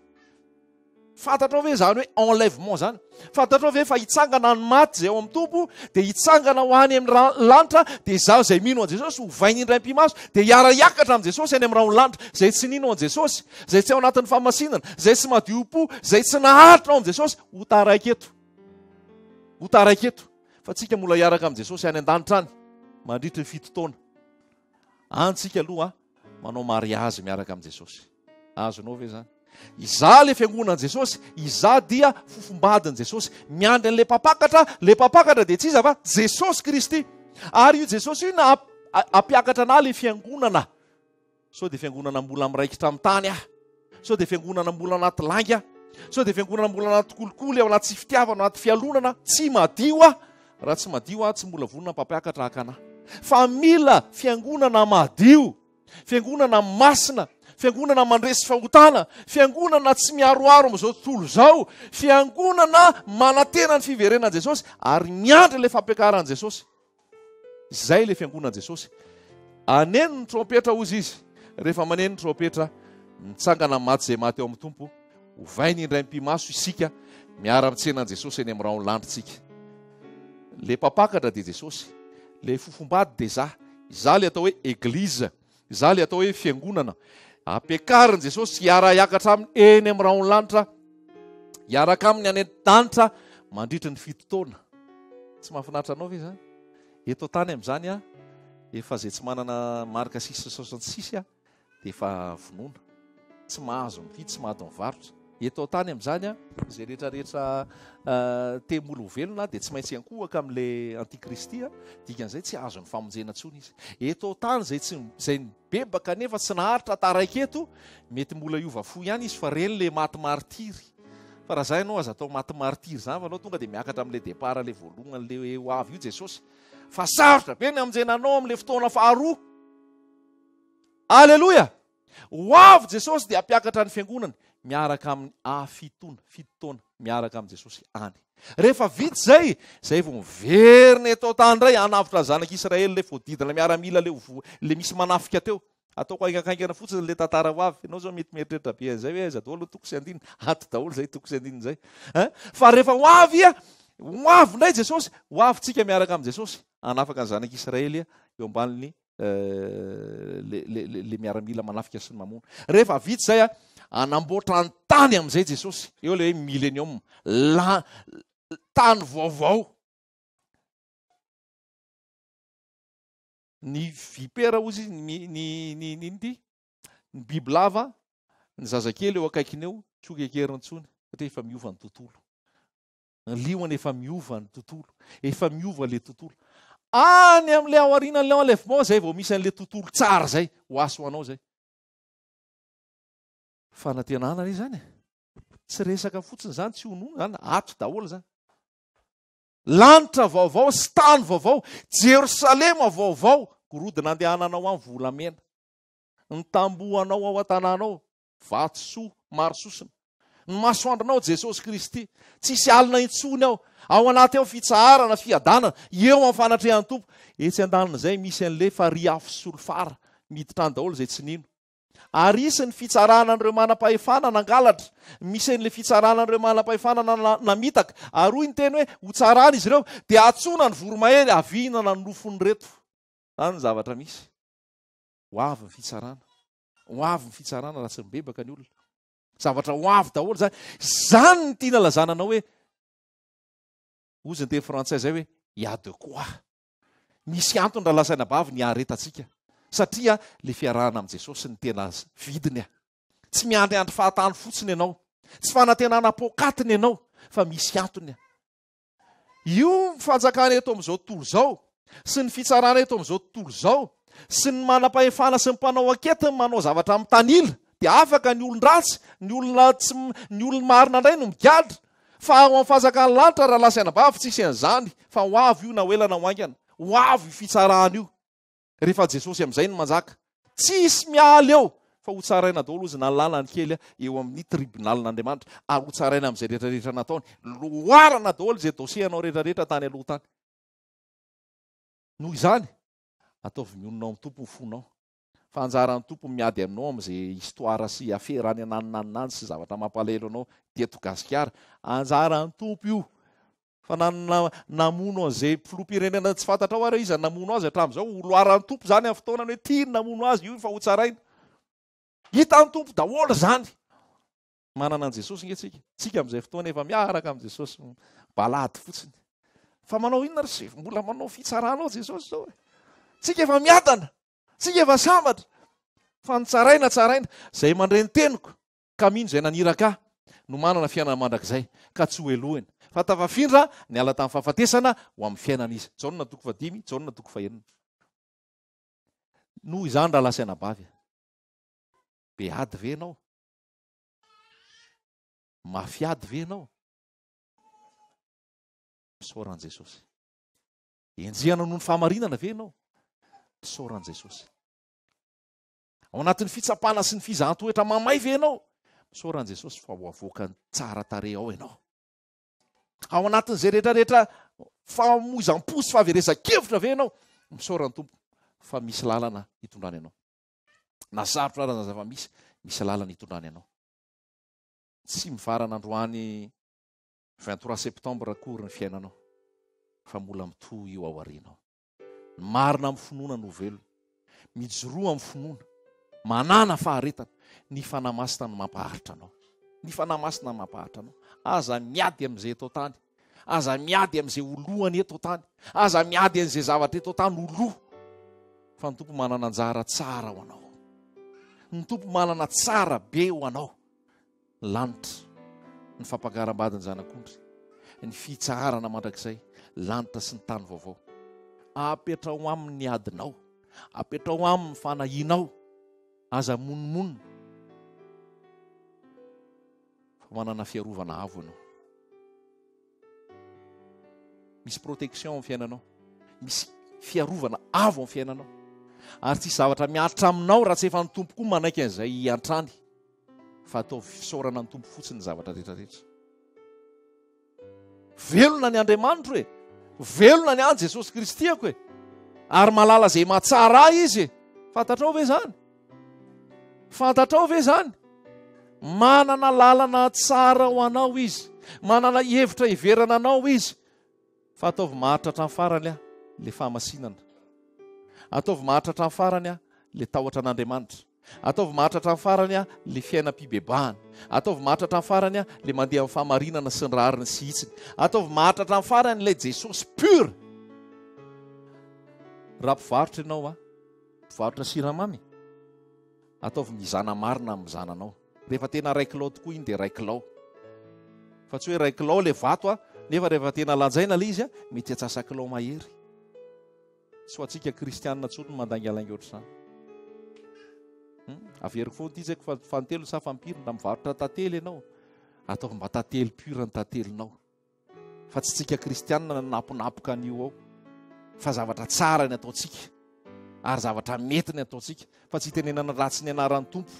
Fantatrao ve izany hoe enlèvement izany? Fantatrao ve fa hitsangana ny maty izay ao amin'ny Tompo dia hitsangana ho any amin'ny lanitra dia izaho izay mino an'i Jesosy hovainy indray am-pimaso dia hiara-hiakatra amin'i Jesosy any amin'ny rahon'ny lanitra. Izay tsy nino an'i Jesosy, izay tsy ao anatin'ny fahamasinana, izay tsy madio po, izay tsy naharitra ao amin'i Jesosy ho taraiky eto. Ho taraiky eto. Fa tsika mbola hiaraka amin'i Jesosy any an-danitra any mandritry ny fito taona. Any tsika aloha manao mariazy miaraka amin'i Jesosy. Azonao ve izany? Izaho ilay fiangonan'i Jesosy, izaho dia fofombadin'i Jesosy. Miandry an'ilay mpampakatra, ilay mpampakatra dia tsy iza fa Jesosy Kristy. Ary io Jesosy io na ampiakatra anà ilay fiangonana. Sao dia fiangonana mbola miraikitra amin'ny tany aho. Sao dia fiangonana mbola anaty lainga. Sao dia fiangonana mbola anaty kolikoly, ao anaty tsy fitiavana, ao anaty fialonana. Tsy madio aho. Raha tsy madio aho, tsy mbola vonona mpampiakatra haka anà. Fa mila fiangonana madio, fiangonana masina, fiangonana mandresy fahotana, fiangonana tsy miaroaro amin'izao tontolo izao, fiangonana manantena ny fiverenan'i Jesosy ary miandry ilay fampiakaran'i Jesosy. Izay ilay fiangonan'i Jesosy. Aneno ny trompetra hozy izy. Rehefa maneno ny trompetra, mitsangana maty izay maty ao amin'ny Tompo, ovainy indray mipi-maso isika, miara-mitsena an'i Jesosy eny amin'ny rahon'ny lanitra Le mpampakatra dia Jesosy. Le fofombady dia za. Izaho le atao hoe Eglise. Izaho le atao hoe fiangonana. Ampiakarin'i Jesosy hiara-hiakatra aminy eny amin'ny rahon'ny lanitra, hiaraka aminy any an-danitra mandritry ny fito taona. Tsy mahafinaritra anao ve izany? Eto an-tany amin'izany a, efa izay tsy manana marika 666 a, dia efa vonoina. Tsy mahazo mividy, tsy mahazo mivarotra. Eto an-tany amin'izany, izay rehetra rehetra te mbola ho velona dia tsy maintsy hiankohoka amin'ilay antikristy, dikan'izay tsy hahazo ny famonjena intsony izy. Eto an-tany izay tsy izay nibebaka nefa tsy naharitra taraiky eto, mety mbola hiova fo ihany izy fa ireny ilay maty martiry. Fa raha za ianao aza atao maty martiry izany fa anao tonga dia miakatra amin'ilay départ ilay voalohany ilay hoe ho avy io Jesosy. Fa sarotra be ny hamonjena anao amin'ilay fotoana faharoa. Aleloia! Ho avy Jesosy dia hampiakatra ny fiangonany miaraka amin'ny hafitoana, fitotaona, miaraka amin'i Jesosy any. Rehefa vita izay, izay vao miverina eto an-tany indray hanavotra ny zanak'Israely ilay voadidina miaramila ilay ho ilay misy manafika teo. Ataoko haingankaingana fotsiny ilay tantara ho avy. Ianao izao mety mieritreritra be an'izay hoe aiza daholo ny toko sy andininy. Ato daholo izay toko sy andininy izay. Hein? Fa rehefa ho avy, ho avy indray Jesosy, ho avy tsika miaraka amin'i Jesosy hanafaka ny zanak'Israely eo ambanin'ny le, le, le, le miaramila manafika sy ny mamono. Rehefa vita izay, hanamboatra ny tany amin'izay Jesosy. Eo ilay hoe millénium. La, tany vaovao. Ny vipera hozy izy, ny, ny, ny, ny, ny, ny bibilava, ny zazakely eo akaikiny eo, tsy ho kekeriny intsony, satria efa miova ny tontolo. Ny liona efa miova ny tontolo. Efa miova le tontolo. Any amin'ilay aorianan'ilay enlèvement zay vao misy an'ilay tontolo tsara zay. Ho ahy sy ho anao zay. Fanantenana anie zany e. Tsy resaka fotsiny zany, tsy honono zany, ato daholo zany. Lanitra vaovao sy tany vaovao, Jerosalema vaovao, gorodona andehananao any volamena. Ny tambohanao ao an-tanàna ao, Vatosoa maro sosona. Ny masoandronao Jesosy Kristy. Tsisy alina intsony ao. Ao anaty ao fitsaharana, fiadanana, eo amin'ny fanatrehan'ny Tompo. Etsy andanin'izay misy an'ilay farihy afo sy solifara. Miditra any daholo izay tsy nino. Ary hisy ny fitsarana an'ireo manam-pahefana nangalatra. Misy an'ilay fitsarana an'ireo manam-pahefana namitaka. Ary hoy ny teny hoe, hotsarana izy ireo, dia antsoina ny voromahery avy hihinana ny nofon'ireto. Izany ny zavatra misy. Ho avy ny fitsarana. Ho avy ny fitsarana raha tsy mibebaka ny olona. Zavatra ho avy daholo izany. Izany ny tiana lazana anao hoe hozy ny teny frantsay izay hoe il y a de quoi. Misy antony raha lazaina bavy ny haharetantsika. Satria le fiarahana amin'i Jesosy ny tena vidiny. Tsy miandriandry fahatany fotsiny ianao. Tsy fanantenana poakatiny ianao fa misy antony. Io fanjakana eto amin'izao tontolo izao sy ny fitsarana eto amin'izao tontolo izao sy ny manam-pahefana sy ny mpanao ankety manao zavatra mitanila dia afaka ny olon-dratsy, ny olona tsy ny olona marina indray no migadra. Fa ao amin'ny fanjakan'ny lanitra rahalahy sy anabavy tsisy an'izany fa ho avy io na ho ela na ho haingana. Ho avy io fitsarana io. Rehefa Jesosy amin'izay no manjaka. Tsisy miala eo fa ho tsaraina daholo ozy na ny lahy na ny kely eo amin'ny tribonalin'Andriamanitra ary ho tsaraina amin'izay rehetra rehetra nataony. Loharana daholo izay dossier anao rehetra rehetra tany aloha tany. Noho izany, ataovy mionona ao amin'ny Tompo ny fonao. Fa anjaran'ny Tompo miady aminao amin'izay histoire sy afera any ananona any any sy zavatra mampalahelo anao teto Gasikara. Anjaran'ny Tompo io. Fa na namono an'izay filoham-pirenena tsy fantatrao ary iza namono azy hatramin'izao, ho loharan'ny Tompo izany amin'ny fotoanany hoe ity no namono azy, io fa hotsaraina. Hitan'ny Tompo daholo izany. Manana an'i Jesosy nge tsika. Tsika amin'izay fotoana efa miaraka amin'i Jesosy balady fotsiny. Fa manao inona ry sefo? Mbola manao fitsarana ao Jesosy izao e. Tsika efa miadana. Tsika efa sambatra. Fa ny tsaraina tsaraina. Izay mandre ny teniko ka mino izay naniraka ahy no manana fiainana mandrakizay ka tsy ho helohina, fa tafafindra niala tamin'ny fahafatesana ho amin'ny fiainana izy. Jaona toko fahadimy, Jaona toko fahenina. Noho izany rahalahy sy anabavy, be ady ve ianao? Mafy ady ve ianao? Misaora an'i Jesosy. Enjehana noho ny fahamarinana ve ianao? Misaora an'i Jesosy. Ao anatin'ny fitsapana sy ny fizahan-toetra mamay ve ianao? Misaora an'i Jesosy fa ho avoakany tsara tarehy ao ianao. Ao anatin'izay rehetrarehetra famoizam-po sy fahaverezan-kevitra ve ianao? Misaora ny Tompo fa misy lalana hitondrany anao. Na sarotra ara ny zava-misy, misy lalana hitondrany anao. Tsy mivarana androany 23 septembre akory ny fiainanao fa mbola mitohy io ao aorianao. Ny marina amin'ny finoana no velona. Mijoroa amin'ny finoana. Manàna faharetana. Ny Fanahy Masina no mampaharitra anao. Ny Fanahy Masina no mampaharitra anao. Aza miady amin'izay eto an-tany. Aza miady amin'izay ho lohany eto an-tany. Aza miady an'izay zavatra eto an-tany ho loha. Fa ny Tompo manana anjara tsara ho anao. Ny Tompo manana tsara be ho anao. Lanitra. Ny fampakaram-badin'ny Zanak'ondry, ny fitsaharana mandrakizay, lanitra sy ny tany vaovao. Apetraho aminy ny adinao, apetraho aminy ny fanahianao, aza monomonona fa manana fiarovana avo ianao. Misy protection amin'ny fiainanao. Misy fiarovana avo amin'ny fiainanao. Ary tsisy zavatra mihatra aminao raha tsy efa ny Tompo koa manaiky an'izay hiantrany. Fa ataovy fisaorana ny Tompo fotsiny ny zavatra rehetra rehetra. Velona ny Andriamanitro e. Velona ny an'i Jesosy Kristy ako e. Ary malala izay mahatsara ahy izy e. Fantatrao ve izany? Fantatrao ve izany? Manana lalana tsara ho anao izy. Manana hevitra hiverana anao izy. Fa ataovy maharitra hatramin'ny farany aho le fahamasinana. Ataovy maharitra hatramin'ny farany aho le tahotra an'Andriamanitra. Ataovy maharitra hatramin'ny farany aho le fiainam-pibebahana. Ataovy maharitra hatramin'ny farany aho le mandeha amin'ny fahamarinana sy ny rariny sy hitsiny. Ataovy maharitra hatramin'ny farany ilay Jesosy pur. Raha mpivarotra ianao a, mpivarotra siramamy, ataovy mizana marina amin'ny mizananao. Rehefa tena iray kilao tokoa iny dia iray kilao. Fa tsy hoe iray kilao ilay vato a, nefa rehefa tena lanjaina ilay izy a, mety atsasa-kilao mahery. Tsy ho antsika kristianina intsony ny mandaingalainga ohatr'izany. Averiko foana ity tsy haiko fa fantelo sa fampiry, na mivarotra tantely ianao, ataovy mba tantely pure ny tantelinao. Fa tsy tsika kristianina nanaponapoka an'io ao. Fa zavatra tsara ny ataontsika. Ary zavatra mety ny ataontsika. Fa tsy hitenenana ratsy ny anaran'ny Tompo.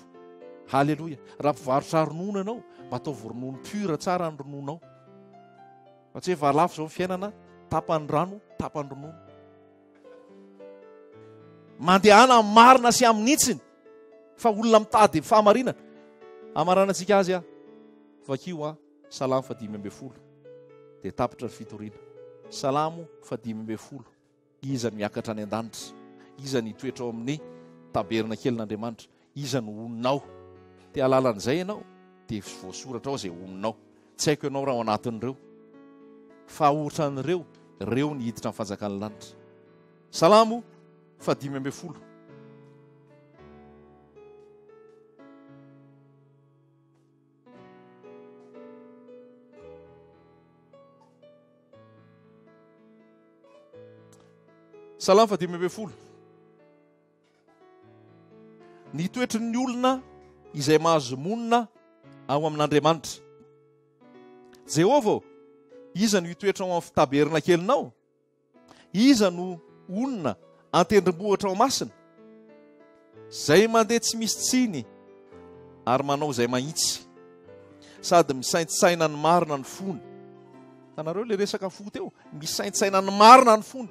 Haleloia. Raha mpivarotra ronono ianao, mba ataovy ronono pur tsara ny ronononao. Fa tsy hoe efa lafo izao ny fiainana, tapany rano, tapany ronono. Mandehana amin'ny marina sy amin'ny hitsiny. Fa olona mitady fahamarinana. Hamaranantsika azy aho. Vakio aho. Salamo fahadimy ambin'ny folo dia tapitra ny fitoriana. Salamo fahadimy ambin'ny folo. Iza no hiakatra any an-danitra? Iza no hitoetra ao amin'ny tabernakelin'Andriamanitra? Iza no honina ao? Te hahalala an'izay ianao? Dia voasoratra ao izay honina ao. Tsy haiko ianao raha ao anatin'ireo. Fa ohatran'ireo, ireo ny hiditra amin'ny fanjakan'ny lanitra. Salamo fahadimy ambin'ny folo. Salamo faha-15. Ny toetry ny olona izay mahazo monina ao amin'Andriamanitra. Jehovah ô, iza no hitoetra ao amin'ny tabernakelinao? Iza no honina an-tendrombohitra ao masina? Izay mandeha tsy misy tsiny ary manao izay mahitsy, sady misaintsaina ny marina ny fony. Hitanareo ilay resaka fo teo? Misaintsaina ny marina ny fony.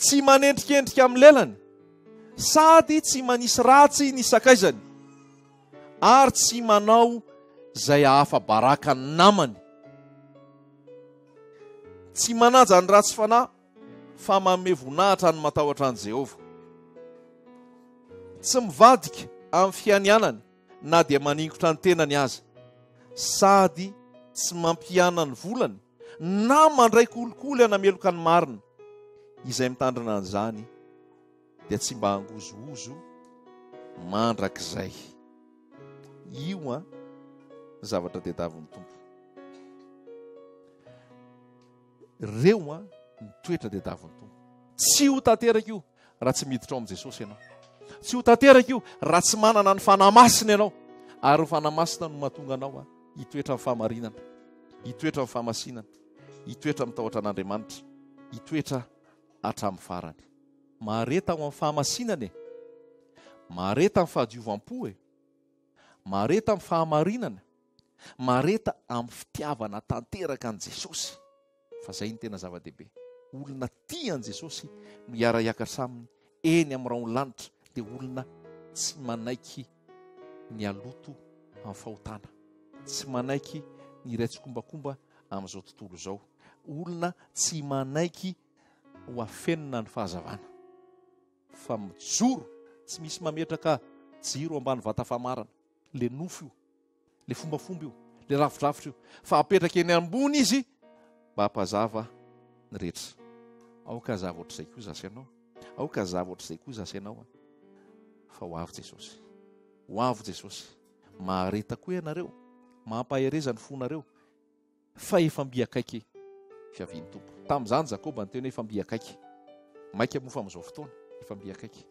Tsy manendrikendrika amin'ny lelany, sady tsy manisy ratsy ny sakaizany. ary tsy manao izay hahafa-baraka ny namany. Tsy manaja ny ratsy fanahy fa manome voninahitra ny matahotra an'i Jehovah. Tsy mivadika amin'ny fianianany na dia maningotra ny tenany aza, sady tsy mampiana ny volany na mandray kolikoly hanameloka ny marina. Izay mitandrina an'izany dia tsy mba hangozohozo mandrakizay. Io an zavatra tediavin'ny Tompo. Reo an ny toetra tediavin'ny Tompo. Tsy ho tanteraka io raha tsy miditra ao amin'i Jesosy ianao. Tsy ho tanteraka io raha tsy manana ny Fanahy Masina ianao. Ary ny Fanahy Masina no mahatonga anao an hitoetra amin'ny fahamarinana, hitoetra amin'ny fahamasinana, hitoetra amin'ny tahotra an'Andriamanitra, hitoetra hatramin'ny farany. Mahareta ao amin'ny fahamasinana e! Mahareta amin'ny fahadiovam-po e! Mahareta amin'ny fahamarinana. Mahareta amin'ny fitiavana tanteraka an'i Jesosy. Fa izay no tena zava-dehibe. Olona tia an'i Jesosy no hiara-hiakatra aminy eny amin'ny rahon'ny lanitra, dia olona tsy manaiky ny haloto amin'ny fahotana, tsy manaiky ny hiray tsikombakomba amin'izao tontolo izao, olona tsy manaiky ho afenina ny fahazavana fa mijoro, tsy misy mametraka jiro ambany vata famarana, le nofo io, le fombafomba io, le rafidrafitra io, fa apetraka eny ambony izy mba hampazava ny rehetra. Aoka hazava ohatr'izay koa zasy ianao, aoka hazava ohatr'izay koa zasy ianao fa ho avy Jesosy, ho avy Jesosy. Mahareta koa ianareo. Mampahereza ny fonareo fa efa mby akaiky fiavian'ny Tompo. Tamin'izany Jakoba niteny hoe efa mby akaiky. Maika moa fa amin'izao fotoana, efa mby akaiky.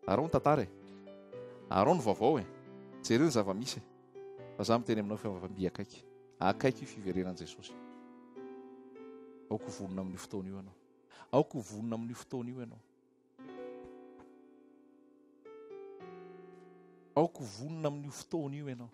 Arao ny tantara e. Arao ny vaovao e. Jereo ny zava-misy e. Fa za miteny aminao fa efa mby akaiky. Akaiky io fiverenan'i Jesosy. Aoka ho vonona amin'io fotoana io ianao. Aoka ho vonona amin'io fotoana io ianao. Aoka ho vonona amin'io fotoana io ianao.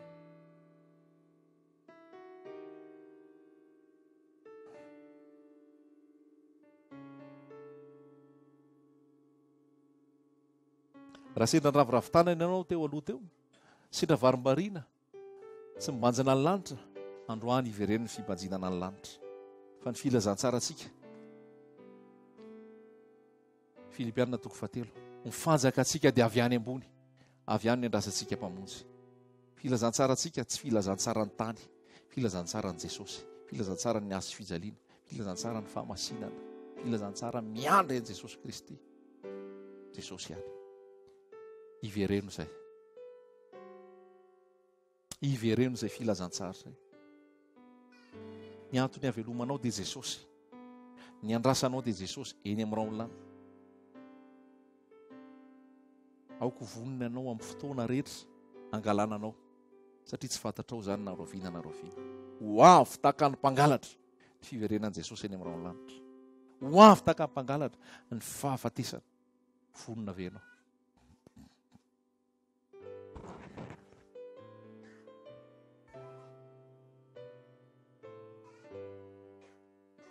Raha sendra niraviravy tanana ianao teo aloha teo, sendra varimbariana, tsy mibanjina ny lanitra, androany hivereno ny fibanjinana ny lanitra. Fa ny filazantsarantsika, Filipiana toko fahatelo, ny fanjakantsika dia avy any ambony, avy any ny andrasantsika Mpamonjy. Filazantsarantsika tsy filazantsaran'ny tany, filazantsaran'i Jesosy, filazantsaran'ny hazo fijaliana, filazantsaran'ny fahamasinana, filazantsara miandry an'i Jesosy Kristy. Jesosy ihany. Ivereno izay. Ivereno izay filazantsara izay. Ny antony havelomanao dia Jesosy. Ny andrasanao dia Jesosy eny amin'ny rahon'ny lanitra. Aoka ho vonona ianao amin'ny fotoana rehetra angalana anao satria tsy fantatrao izany na rahoviana na rahoviana. Ho avy tahaka ny mpangalatra ny fiverenan'i Jesosy eny amin'ny rahon'ny lanitra. Ho avy tahaka ny mpangalatra ny fahafatesana. Vonona ve ianao?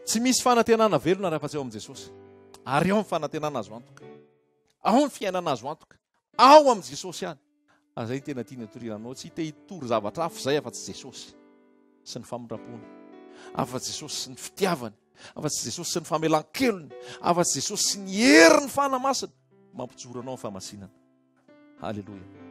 Tsy misy fanantenana velona raha fa tsy ao amin'i Jesosy. Ary ao ny fanantenana azo antoka. Ao ny fiainana azo antoka. Ao amin'i Jesosy ihany. Ary izay no tena tiany hatoriana anao. Tsy te hitory zavatra hafa izay afa-tsy Jesosy sy ny famindrampony. Afa-tsy Jesosy sy ny fitiavany. Afa-tsy Jesosy sy ny famelan-kelony. Afa-tsy Jesosy sy ny herin'ny Fanahy Masina mampijoro anao amin'ny fahamasinana. Haleloia.